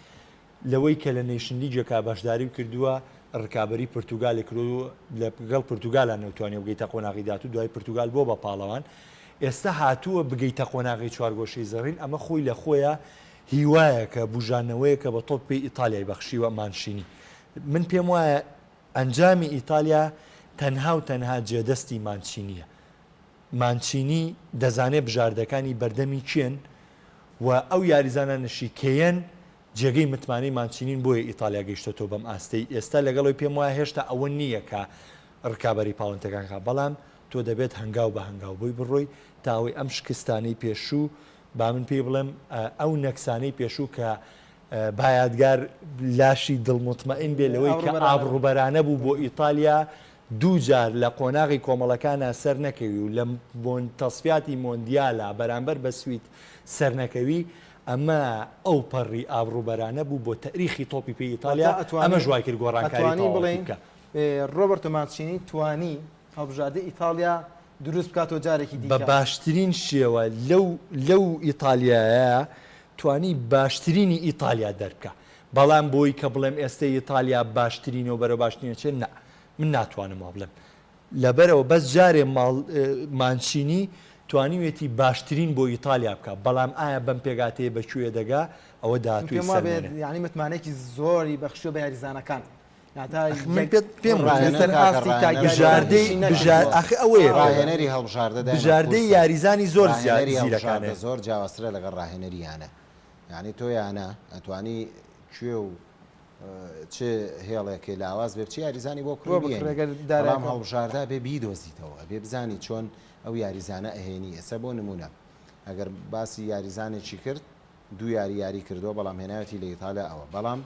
لەوەی کە لە نەیشن لیگێکا بەشداری کردووە ڕکابەری پرتوگالی کردووە لەگەڵ پرتوگالا نەوتوانیوە بگەیتە قۆناغی داهاتوو دوای پرتوگال بووە بە پاڵەوان ئێستا هاتووە بگەیتە قۆناغی چوارگۆشەی زێڕین ئەمە خۆی لە خۆیە هیوایەکە بوژانەوەیەکە بە تۆپ پێی ئیتالیای بەخشیوە مانشینی من پێم وایە ئەنجامی ئیتالیا تەنها و تەنها جێدەستی مانچینیە مانچینی دەزانێ بژاردەکانی بەردەمی کێن و ئەو یاریزانانەشی کێن جێگەی متمانەی مانچینین بۆیە ئیتالیا گەیشتۆتەوە بەم ئاستەی ئێستا لەگەڵ ئەوەی پێم وایە هێشتا ئەوە نییە کە ڕکابەری پاڵنتەکان کا بەڵام تۆ دەبێت هەنگاو بە هەنگاو بۆی بڕۆی تا ئەوەی ئەم شکستانەی پێشوو با من پێی بڵێم ئەو نەکسانەی پێشوو کە با یادگار لاشی دڵ موتمەئین بێ لەوەی کە ئابڕوبەرانە بوو بۆ ئیتالیا دوو جار لە قۆناغی کۆمەڵەکانا سەرنەکەوی و لە تەسفیاتی مۆندیالا بەرامبەر بە سوید سەرنەکەوی ئەمە ئەوپەڕی ئابڕووبەرانە بوو بۆ تەئریخی تۆپی پێی ئیتالیا، واتە ئەتوانین ئەمەش وای کرد گۆڕانکاری ئەتوانین تەواوەتی بڵێین بکا. ڕۆبەرتۆ مانچینی توانی هەڵبژاردەی ئیتاڵیا دروست بکاتەوە جارێکی بە دیکە. باشترین شێوە لەو لەو ئیتالیایە توانی باشترینی ئیتالیا دەربکا، بەڵام بۆی کە بڵێم ئێستە ئیتالیا باشترینە و بەرەو باشترین ئەچێ نا من ناتوانم وا بڵێم. لەبەرئەوە بەس جارێ ماڵ مانچینی توانیویەتی باشترین بۆ ئیتالیا بکا، بەڵام ئایا بەم پێکهاتەیە بە کوێ دەگا ئەوە من داهاتووی پێم وابێت سەلمێنێ. یانی متمانەیەکی زۆری بەخشیوە بە یاریزانەکان ناتا ئەخ من یەک پێت پێم وتی ڕاهێنەر لەسەر کاکە ئاستی تاک ڕاهێنەر بژاردەی یاریزانیشی بژار نەکردووە. ئاخ ئەوەیە پێ ڕاهێنەری هەڵبژاردە دایمە بژاردەی قورسە یاریزانی زۆر زیا ڕاهێنەری زیرەکانەیە. هەڵبژاردە زۆر جیاوازترە لەگەڵ ڕاهێنەری یانە یانی تۆ یانە ئەتوانی کوێ و چ هێڵێکێ لاواز بێ بچی یاریزانی بۆ بۆ بکڕی بکڕێ بیێنی گەر بەڵام دارایەکە. هەڵبژاردە بێ بیدۆزیتەوە ئەبێ بزانی چۆن ئەو یاریزانە ئەهێنی ئێستا بۆ نمونە ئەگەر باسی یاریزانێکی کرد دوو یاری یاری کردووە بەڵام هێناوێتی لە ئیتالیا ئەوە بەڵام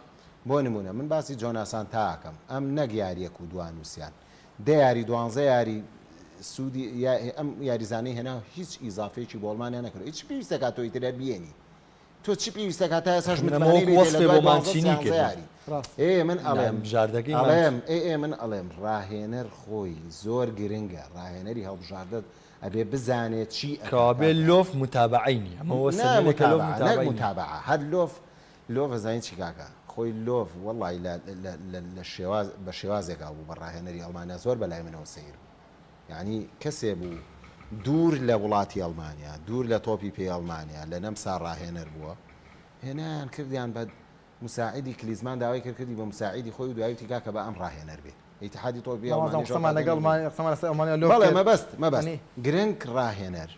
بۆ نمونە من باسی جۆناسان تا ئەکەم ئەم نەک یاریەک و دوان و سیان دە یاری دوانزە یاری سوودی ئەم یاریزانەی هێنا هیچ ئیزافەیەکی بۆ ئەڵمانیا نەکردووە هیچ پێویستەکات تۆ ئیتر هەر بیێنی تۆ چ پێویستەکات تا ئێستاش من ئەمە متمانەی وەکو بێتێ لە وەسفێ دوای بۆ دوانزە مانچینی سیانزە کردم. یاری ڕاست. ئێ من نا ئەڵێم بژاردەکەی مانچ. ئەڵێم ئێ ئێ من ئەڵێم ڕاهێنەر خۆی زۆر گرنگە ڕاهێنەری هەڵبژاردەت ئەبێ بزانێ چی ئەکا کەوابێ کاکە. لۆف متابەعەی نیە ئەمە وە نا سەلمێنێ کە لۆف متابەعە نەک متابەعەی نیە. متابەعە هەر لۆف لۆف ئەزانی چی کاکە خۆی لۆف وەڵی لە لە لە لە شێواز بە شێوازێکا بوو بە ڕاهێنەری ئەڵمانیا زۆر بە لای منەوە سەیر بوو یانی کەسێ بوو دوور لە وڵاتی ئەڵمانیا، دوور لە تۆپی پێی ئەڵمانیا، لە نەمسا ڕاهێنەر بووە، هێنایان کردیان بە موساعیدی کلیزمان داوای کرد کردی بە موساعیدی خۆی و دوایی وتی کاکە با ئەم ڕاهێنەر بێ ئیتحادی تۆپی پێی مامۆستا ئەڵمانیش ئەو قسەمان کاتە لەگەڵ نەبوو. قسەمان لەسەر ئەڵمانیا لۆف بەڵێ کرد مەبەست مەبەست یانی. گرنگ ڕاهێنەر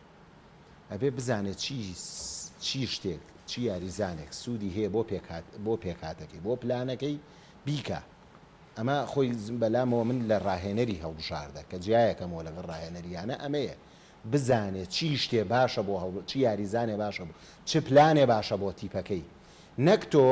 ئەبێ بزانێ چی چی شتێک چی یاریزانێک سوودی هەیە بۆ پێکهات بۆ پێکهاتەکەی بۆ پلانەکەی بیکا. ئەمە خۆی بەلامەوە من لە ڕاهێنەری هەڵبژاردە کە جیایەکەمەوە لەگەڵ ڕاهێنەری یانە ئەمەیە بزانێ چی شتێ باشە بۆ هەڵ چی یاریزانێ باشە بۆ چ پلانێ باشە بۆ تیپەکەی نەک تۆ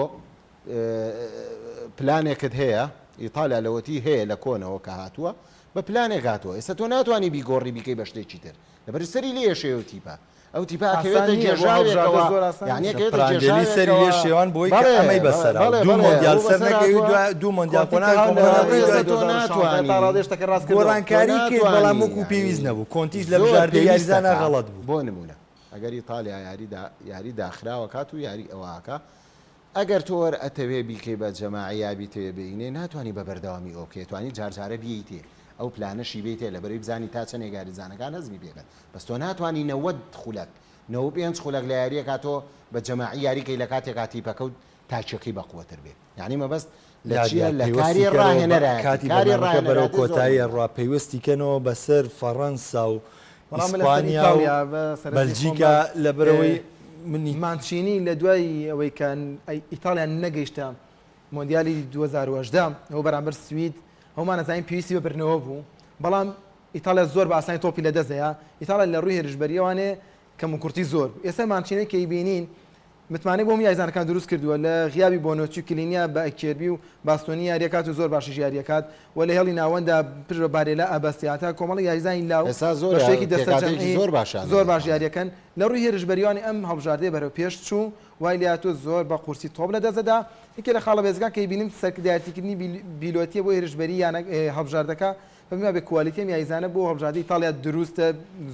پلانێکت هەیە ئیتالیا لەوەتی هەیە لە کۆنەوە کە هاتووە بە پلانێک هاتووە ئێستا تۆ ناتوانانی بیگۆڕی بیکەی بە شتێکی تر لەبەر سەری لێ شێوە تیپە ئەو تیپە ئاسان ئەکەوێتە نییە بۆ هەڵبژاردە گێژاوێکەوە زۆر ئاسان یانی نییە. ئەکەوێتە پراندێلی سەری لێ گێژاوێکەوە شێوان بۆی کە بەڵێ ئەمەی بەڵێ بەسەرا بەڵێ دوو بەڵێ مۆندیال ئەو سەر بەسەر نەکەوی هاتووە دو دوو مۆندیال کۆنتی قۆناغی کە هاو لە کۆمەڵە بەڵێ نەکەوی ئێستا دوای تۆ 2016 تا ناتوانی ڕادەیە شتەکە ڕاست کردەوە. تۆ گۆڕانکاری کرد بەڵام ناتوانی وەکو پێویست یانی نەبوو کۆنتیش لە زۆر بژاردەی پێویستە یاریزانا کە غەڵەت بوو. بۆ نموونە ئەگەر ئیتالیا یاری دا یاری داخراوە کات و یاری ئەوە ئەکا ئەگەر تۆ وەر ئەتەوێ بیکەی بە جەماعی یا بیتەوێ بینێ ناتوانی بە بەردەوامی ئەو بکەی توانی جار جارە بیەیتێ ئەو پلانەشی بێیتێ لەبەرەی بزانی تا چەنێک یاریزانەکان هەزمی پێکەن بەس تۆ ناتوانی 90 خولەک 95 خولەک لە یاریەکا تۆ بە جەماعی یاری کەی لە کاتێکا تیپەکە و تاکیەکەی بەقوەتر بێ یانی مەبەست لە چیە یادگار لە پەیوەستی کاری کەرەوە بە ڕاهێنەرایەتی کاتی کاری بەرنامەکە بەرەو ڕاهێنەرایەتی زۆر کۆتایی مهمە. ئەڕوا پەیوەستی کەنەوە بەسەر فەڕەنسا و بەڵام من لەسەر ئیسپانیا و ئیتاڵیا بە سەرنجی خۆم بەلجیکا باس لەبەرئەوەی منی مانچینی لە دوای ئەوەی کە ئیتاڵیا نەگەیشتە. مۆندیالی 2018 ئەوە بەرامبەر سوید هەموومان ئەزانین پێویستی بە بردنەوە بوو بەڵام ئیتاڵیا زۆر بە ئاسانی تۆپی لەدەست دەیا ئیتاڵیا لە ڕووی هێرشبەرییەوانێ کەموکورتی زۆر بوو ئێستا مانچینی کە ئەیبینین متمانەی بۆ هەموو یاریزانەکان دروست کردووە لە غیابی بۆنۆچی و کلینیا بە ئەکێربی و باستۆنی یاریەکات و زۆر باشیش یاریەکات و لە هێڵی ناوەندا پشت بە بارێلا ئەبەستێ هەتا کۆمەڵی یاریزانی لاو ئێستا زۆر بە شێوەیەکی پێکهاتەیەکی دەستەجەمعی زۆر باشیان زۆر هەیە باش ئیتاڵیا. یاریەکەن لە ڕووی هێرشبەریوانی ئەم هەڵبژاردەیە بەرەو پێش چوو وای لێهاتووە زۆر بە قورسی تۆپ لە دەست دەدا یەکێ لە خاڵە بەهێزەکان کە ئەیبینم سەرکردایەتیکردنی بیلۆتیە بۆ هێرشبەری یانە هەڵبژاردەکە پێم وابێ کوالیتی ئەم یاریزانە بۆ هەڵبژاردەی ئیتاڵیا دروستە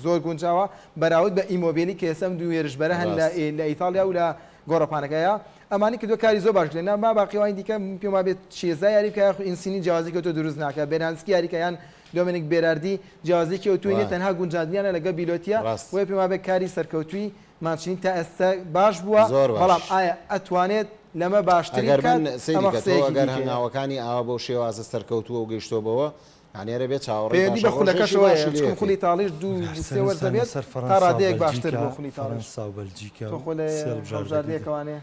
زۆر گونجاوە بەراورد بە ئیمۆبێلی کە ئێستا ئەم دوو هێرشبەرە هەن لە ڕاست. لە ئیتاڵیا و لە گۆڕەپانەکەیا ئەمانی کردووە کاری زۆر باش کرد نا باقی ئەوانی دیکە من پێم وابێت چێزا یاری بکە یاخود ئینسینی جیاوازی کەوتۆ دروست ناکە بێرانسکی یاری کە یان دۆمینیک بێراردی جیاوازیەکی ئەوتۆی نیە وایە. تەنها گونجاندنیانە لەگەڵ بیلۆتیە ڕاست. بۆیە پێم وابێ کاری سەرکەوتووی مانچینی تا ئێستا باش بووە زۆر بەڵام باش. ئایا ئەتوانێت لەمە باشتری ئەگەر بکات من سەیری ئەمە کە تۆ قسەیەکی ئەگەر دیکەیە. هەنگاوەکانی ئاوا بەو شێوازە سەرکەوتووە و گەیشتووە بەوە یانی ئەرێ بێ چاوەڕێی پەیوەندی بە پاشەڕۆژێکی خولەکەشەوە هەیە باشی لێ چونکە خولی ئەکەی. ئیتاڵیش دوو سێ وەرز سەرنجتان دەبێت لەسەر تا فەرەنسا و ڕادەیەک باشتر بەلجیکا بۆ خولی ئیتاڵیش فەرەنسا و بەلجیکا تۆ و خۆ لە سێ هەڵبژاردەکەی تر. هەڵبژاردەیەکەوانێ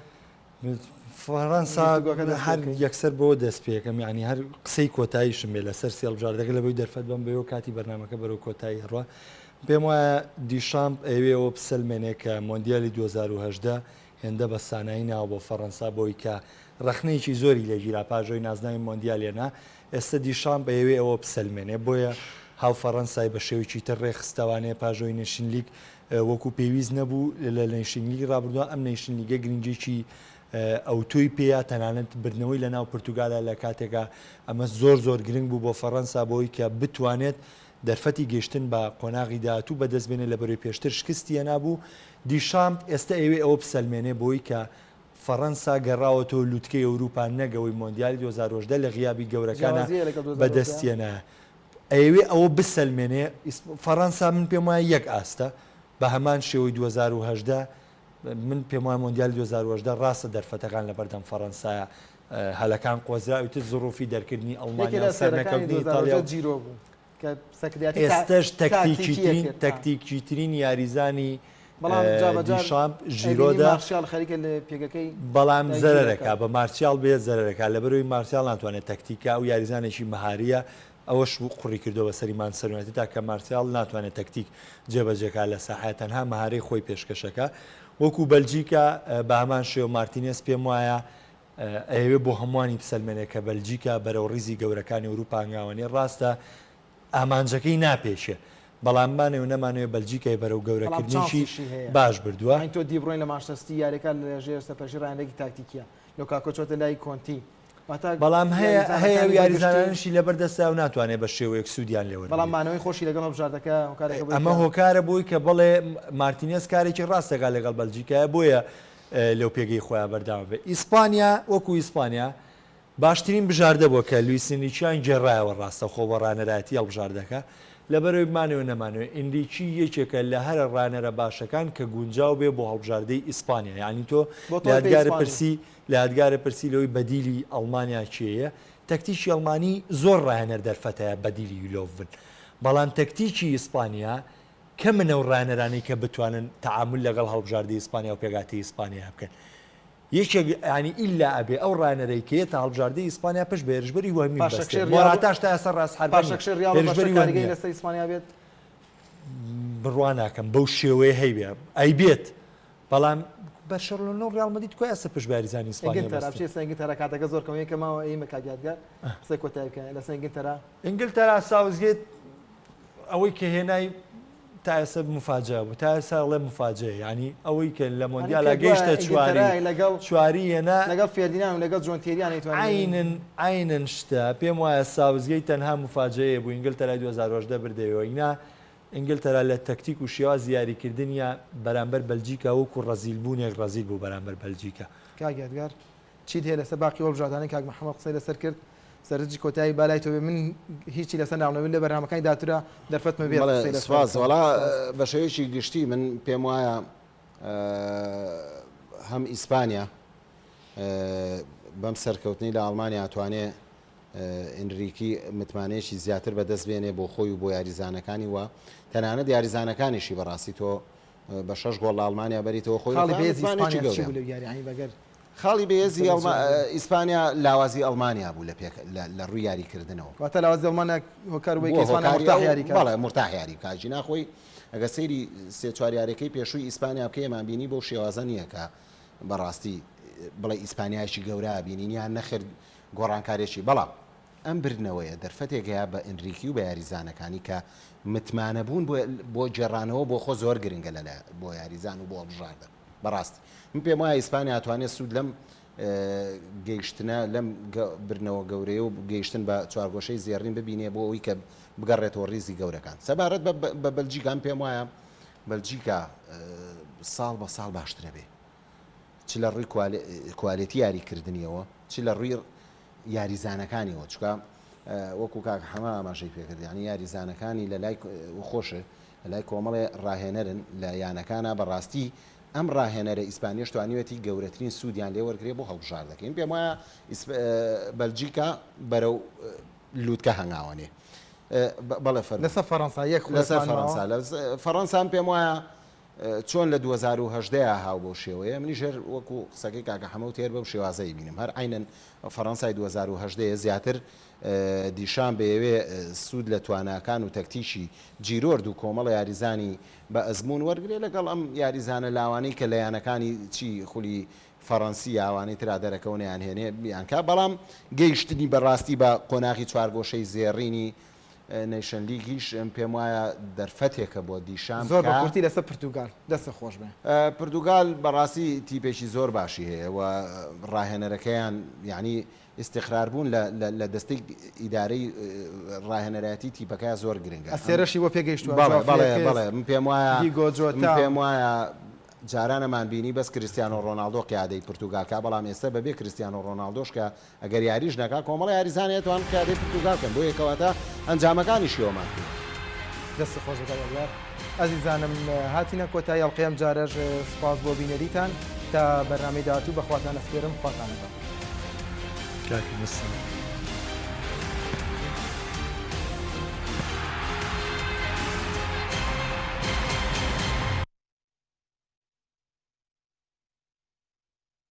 فەرەنسا گفتوگۆکە دەست پێ هەر بکەین. یەکسەر بەوە دەست پێکەم یانی هەر قسەی کۆتاییشم بێ لەسەر سێ هەڵبژاردەکە لەبەوەی دەرفەت بەم بەوە کاتی بەرنامەکە بەرەو کۆتایی ئەڕوا پێم وایە دیشامپ ئەیەوێ ئەوە بسەلمێنێ کە مۆندیالی 2018 هێندە بە سانایی ناوە بۆ فەرەنسا بۆی کە ڕەخنەیەکی زۆری لێگیرا پاش ئەوەی نازناوی مۆندیال هێنا ئێستە دیشامپ ئەیەوێ ئەوە بسەلمێنێ بۆیە هاو فەرەنسای بە شێوەیەکی تر ڕێکخستەوانێ پاش ئەوەی نەیشن لیگ وەکو پێویست نەبوو لە نەیشن لیگ ڕابردووە ئەم نەیشن لیگە گرنگیی ئەوتۆی پێیە تەنانەت بردنەوەی لە ناو پرتوگالە لە کاتێکا ئەمە زۆر زۆر گرنگ بوو بۆ فەرەنسا بۆی کە بتوانێت دەرفەتی گەیشتن بە قۆناغی داهاتوو بەدەست بێنێ لە بەرەی پێشتر شکستی هێنابوو دیشامپ ئێستە ئەیەوێ ئەوە بسەلمێنێ بۆی کە فەڕەنسا گەڕاوەتەوە لوتکەی ئەوروپا نەک ئەوەی مۆندیالی 2018 لە غیابی گەورەکانا جیاوازی هەیە لەگەڵ 2018؟ بەدەستیەنایە ئەیەوێ ئەوە بسەلمێنێ فەڕەنسا من پێم وایە یەک ئاستە بە هەمان شێوەی 2018 من پێم وایە مۆندیالی 2018 ڕاستە دەرفەتەکان لەبەردەم فەڕەنسایە هەلەکان قۆزرا ئیتر زڕوفی دەرکردنی یەکێ ئەڵمانیا لە و ئەستێرەکانی سەرنەکەوتنی ئیتاڵیا 2018 و جیرۆ بوو کە سەرکردایەتی تا ئێستەش تاکتیکی تەکتیکیترین ئەکرد. تەکتیکیترین یاریزانی بەڵام جا بە جار دیشامپ ئەیبینی ژیرۆدا مارشیال خەریکە لە پێگەکەی بەڵام داگیر زەرەرەکا ئەکات. بە مارسیاڵ بێ زەرەرەکا لەبەرئەوەی مارسیاڵ ناتوانێت تەکتیکا ئەو یاریزانێکی مەهاریە ئەوەش قوڕی کردوە بەسەری مانچستەر یونایتد کە مارسیاڵ ناتوانێت تەکتیک جێبەجێکا لە ساحەیە تەنها مەهارەی خۆی پێشکەشەکا وەکو بەلجیکا بەهەمان شێوە مارتینێز پێم وایە ئەیەوێ بۆ هەمووانی بسەلمێنێ کە بەلجیکا بەرەو ڕیزی گەورەکانی ئەوروپا هەنگاوەنێ ڕاستە ئامانجەکەی ناپێکێ بەڵام بمانەوێ و نەمانەوێ بەلجیکای بەرەو بەڵام گەورەکردنێکی چانسیشی هەیە باش بردووە. یانی تۆ دیبرۆین لە مانچستەر سیتی یاریەکە لە ژێر سەرپەرشتی ڕاهێنەرێکی تاکتیکیە لۆکاکۆ چۆتە لای کۆنتی واتا بەڵام هەیە هەیە یاریزانەکانی و بە گشتی یاریزانانیشی لەبەر دەستە و ناتوانێت بە شێوەیەک سوودیان لێ بەڵام وەربگرێت. مانەوەی خۆشی لەگەڵ هەڵبژاردەکە هۆکارێکە بۆی ئەمە کە هۆکارە بۆی کە بەڵێ مارتینێز کارێکی ڕاست دەکات لەگەڵ بەلجیکایە بۆیە لەو پێگەی خۆیان بەردەوام بێت. ئیسپانیا وەکو ئیسپانیا باشترین بژاردە بووە کە لویس ئینریکیان گێڕایەوە ڕاستەوخۆ بۆ ڕانەرایەتی هەڵبژاردەکە، لەبەرئەوەی بمانەوێ نەمانەوێ ئینریکی یەکێکە لە هەرە ڕانەرە باشەکان کە گونجاو بێ بۆ هەڵبژاردەی ئیسپانیا یانی تۆ بۆ لە تۆپی یادگارە ئیسپانی. پرسی لە یادگارە پرسی لەوەی بەدیلی ئەڵمانیا کێیە تەکتیکی ئەڵمانی زۆر ڕاهێنەر دەرفەت هەیە بەدیلی لۆڤ بن بەڵام تەکتیکی ئیسپانیا کەمن ئەو ڕانەرانەی کە بتوانن تەعامول لەگەڵ هەڵبژاردەی ئیسپانیا و پێکهاتەی ئیسپانیا بکەن. یەکێک یانی ئیلا ئەبێ ئەو ڕانەرەی کە یەتە هەڵبژاردەی ئیسپانیا پشت بە هێرشبەری وەهمی ببەستێت. پاشەکشەی ڕیاڵ و مۆراتاش تا ئێستا ڕاست حەربە نییە، پاشەکشەی ڕیاڵ و بەرشە هێرشبەری کاریگەری وەهمییە. لەسەر ئیسپانیا بێت؟ بڕوا ناکەم بەو شێوەیە هەیبێ، ئەیبێت بەڵام بەرشەلۆنە و ڕیاڵ مەدرید کوا ئێستا پشت بە یاریزانی ئیسپانیا ئینگلتەرا بەستن؟ بچیە سەر ئینگلتەرا کاتەکە زۆر کەمە یەکە ماوە ئەیمە کاک یادگار قسەی کۆتایی بکە لەسەر ئینگلتەرا. ئینگلتەرا ساوسگێت ئەوەی کە هێنای تا ئێستا مفاجە بوو تا ئێستا ئەڵێ مفاجەیە یانی ئەوەی کە لە یانی مۆندیالا کە دوایە گەیشتە چواری ئینگلتەرای لەگەڵ چواری هێنا لەگەڵ فێردیناند و لەگەڵ جۆن تێریان ئەیتوانی عەینن عەینن شتە پێم وایە ساوسگەیت تەنها مفاجەیە بوو ئینگلتەرای 2018 بردەوە ئینا ئینگلتەرا لە تەکتیک و شێوازی یاریکردنیا بەرامبەر بەلجیکا وەکو ڕەزیل بوونێک ڕەزیل بوو بەرامبەر بەلجیکا. کاک یادگار چیت هەیە لەسەر باقی هەڵبژاردانەی کاک محمد قسەی لەسەر کرد سەرنجی کۆتایی با لای تۆ بێ من هیچی لەسەر ناڵێم من لە بەرنامەکانی داهاتوورا دەرفەتمە بێت بەڵێ قسەی لەسەر سپاس بکەم وەڵا سپاس. بە شێوەیەکی گشتی من پێم وایە هەم ئیسپانیا بەم سەرکەوتنەی لە ئەڵمانیا توانێ ئینریکی متمانەیەکی زیاتر بەدەست بێنێ بۆ خۆی و بۆ یاریزانەکانی و تەنانەت یاریزانەکانیشی بەڕاستی تۆ بە شەش گۆڵ لە ئەڵمانیا بەریتەوە خۆی خاڵی خۆیان بەهێزی متمانەیەکی ئیسپانیا چی گەورەیە. بوو لەو یارییە یانی بەگەر. خاڵی بەهێزی ئیسپانیا لاوازی ئەڵمانیا بوو لە پێک لە ڕووی یاریکردنەوە. واتە لاوازی ئەڵمانیا هۆکار بووی کە ئیسپانیا مورتاح یاری کات. بەڵێ مورتاح یاری بکات جینا خۆی ئەگەر سەیری سێ چوار یاریەکەی پێشووی ئیسپانیا بکەی ئەمان بینی بەو شێوازە نییە کە بەڕاستی بڵێ ئیسپانیایەکی گەورە بینین یان نەخێر گۆڕانکارێکی بەڵام ئەم بردنەوەیە دەرفەتێک هەیە بە ئینریکی و بە یاریزانەکانی کە متمانەبوون بۆ گێڕانەوە بۆ خۆ زۆر گرنگە لە بۆ یاریزان و بۆ هەڵبژاردە. بەڕاستی من پێم وایە ئیسپانیا توانێت سوود لەم گەیشتنە لەم بردنەوە گەورەیە و گەیشتن بە چوارگۆشەی زێڕین ببینێ بۆ ئەوەی کە بگەڕێتەوە ڕیزی گەورەکان. سەبارەت بە بەلجیکا من پێم وایە بەلجیکا ساڵ بە ساڵ باشترە بێ چ لە ڕووی کوالێتی یاریکردنیەوە چ لە ڕووی یاریزانەکانیەوە چکە وەکو کاک حەمە ئاماژەی پێکرد یعنی یاریزانەکانی لە لای خۆشە لەلای کۆمەڵێ ڕاهێنەرن لە یانەکانا بەڕاستی ئەم ڕاهێنەرە ئیسپانیەش توانیوێتی گەورەترین سوودیان لێ وەرگرێ بۆ هەڵبژاردەکەی من پێم وایە بەلجیکا بەرەو لووتکە هەنگاوەنێ بەڵێ فەرموو. لەسەر فەڕەنسا یەک لەسەر خولەکمان ماوە. فەڕەنسا لە فەڕەنسا من پێم وایە چۆن لە 2018 هاو بەو شێوەیە منیش هەر وەکو قسەکەی کاکە حەمە وتی هەر بەو شێوازە ئەیبینم هەر عەینەن فەڕەنسای 2018 زیاتر دیشان بەیەوێ سوود لە تواناکان و تەکتیکی جیرۆرد و کۆمەڵە یاریزانی بە ئەزموون وەرگرێ لەگەڵ ئەم یاریزانە لاوانەی کە لە یانەکانی چی خولی فەڕەنسی یا ئەوانەی ترا دەرەکەون یان هێنێ بیانکا بەڵام گەیشتنی بە ڕاستی بە قۆناغی چوارگۆشەی زێڕینی نەیشن لیگیش پێم وایە دەرفەتێکە بۆ دیشان زۆر بە کورتی لەسەر پرتوگال دەستت خۆش بێ. پرتوگال بەڕاستی تیپێکی زۆر باشی هەیە و ڕاهێنەرەکەیان یانی ئیستیقرار بوون لە لە دەستەی ئیدارەی ڕاهێنەرایەتی تیپەکە زۆر گرنگە. ئەستێرەشی بۆ پێگەیشتووە، بەڵێ جواو بەڵێ فلێکس، بەڵێ من پێم وایە دیگۆ من جۆتا. پێم وایە جاران ئەمان بینی بەس کریستیانۆ ڕۆناڵدۆ قیادەی پرتوگال کا بەڵام ئێستا بەبێ کریستیانۆ ڕۆناڵدۆش کە ئەگەر یاریش نەکا کۆمەڵە یاریزان هەیە توان قیادەی پرتوگال کەن بۆیە کەواتە ئەنجامەکانیشی ئەومان پێ. دەستت خۆش بێت کاک ئەبرار. ئەزیزانم هاتینە کۆتایی ئەڵقەی ئەمجارەش سوپاس بۆ بینەریتان تا بەرنامەی داهاتوو بەخواتان ئەسپێرم خواتان لەگەڵ. کاک مستەفا.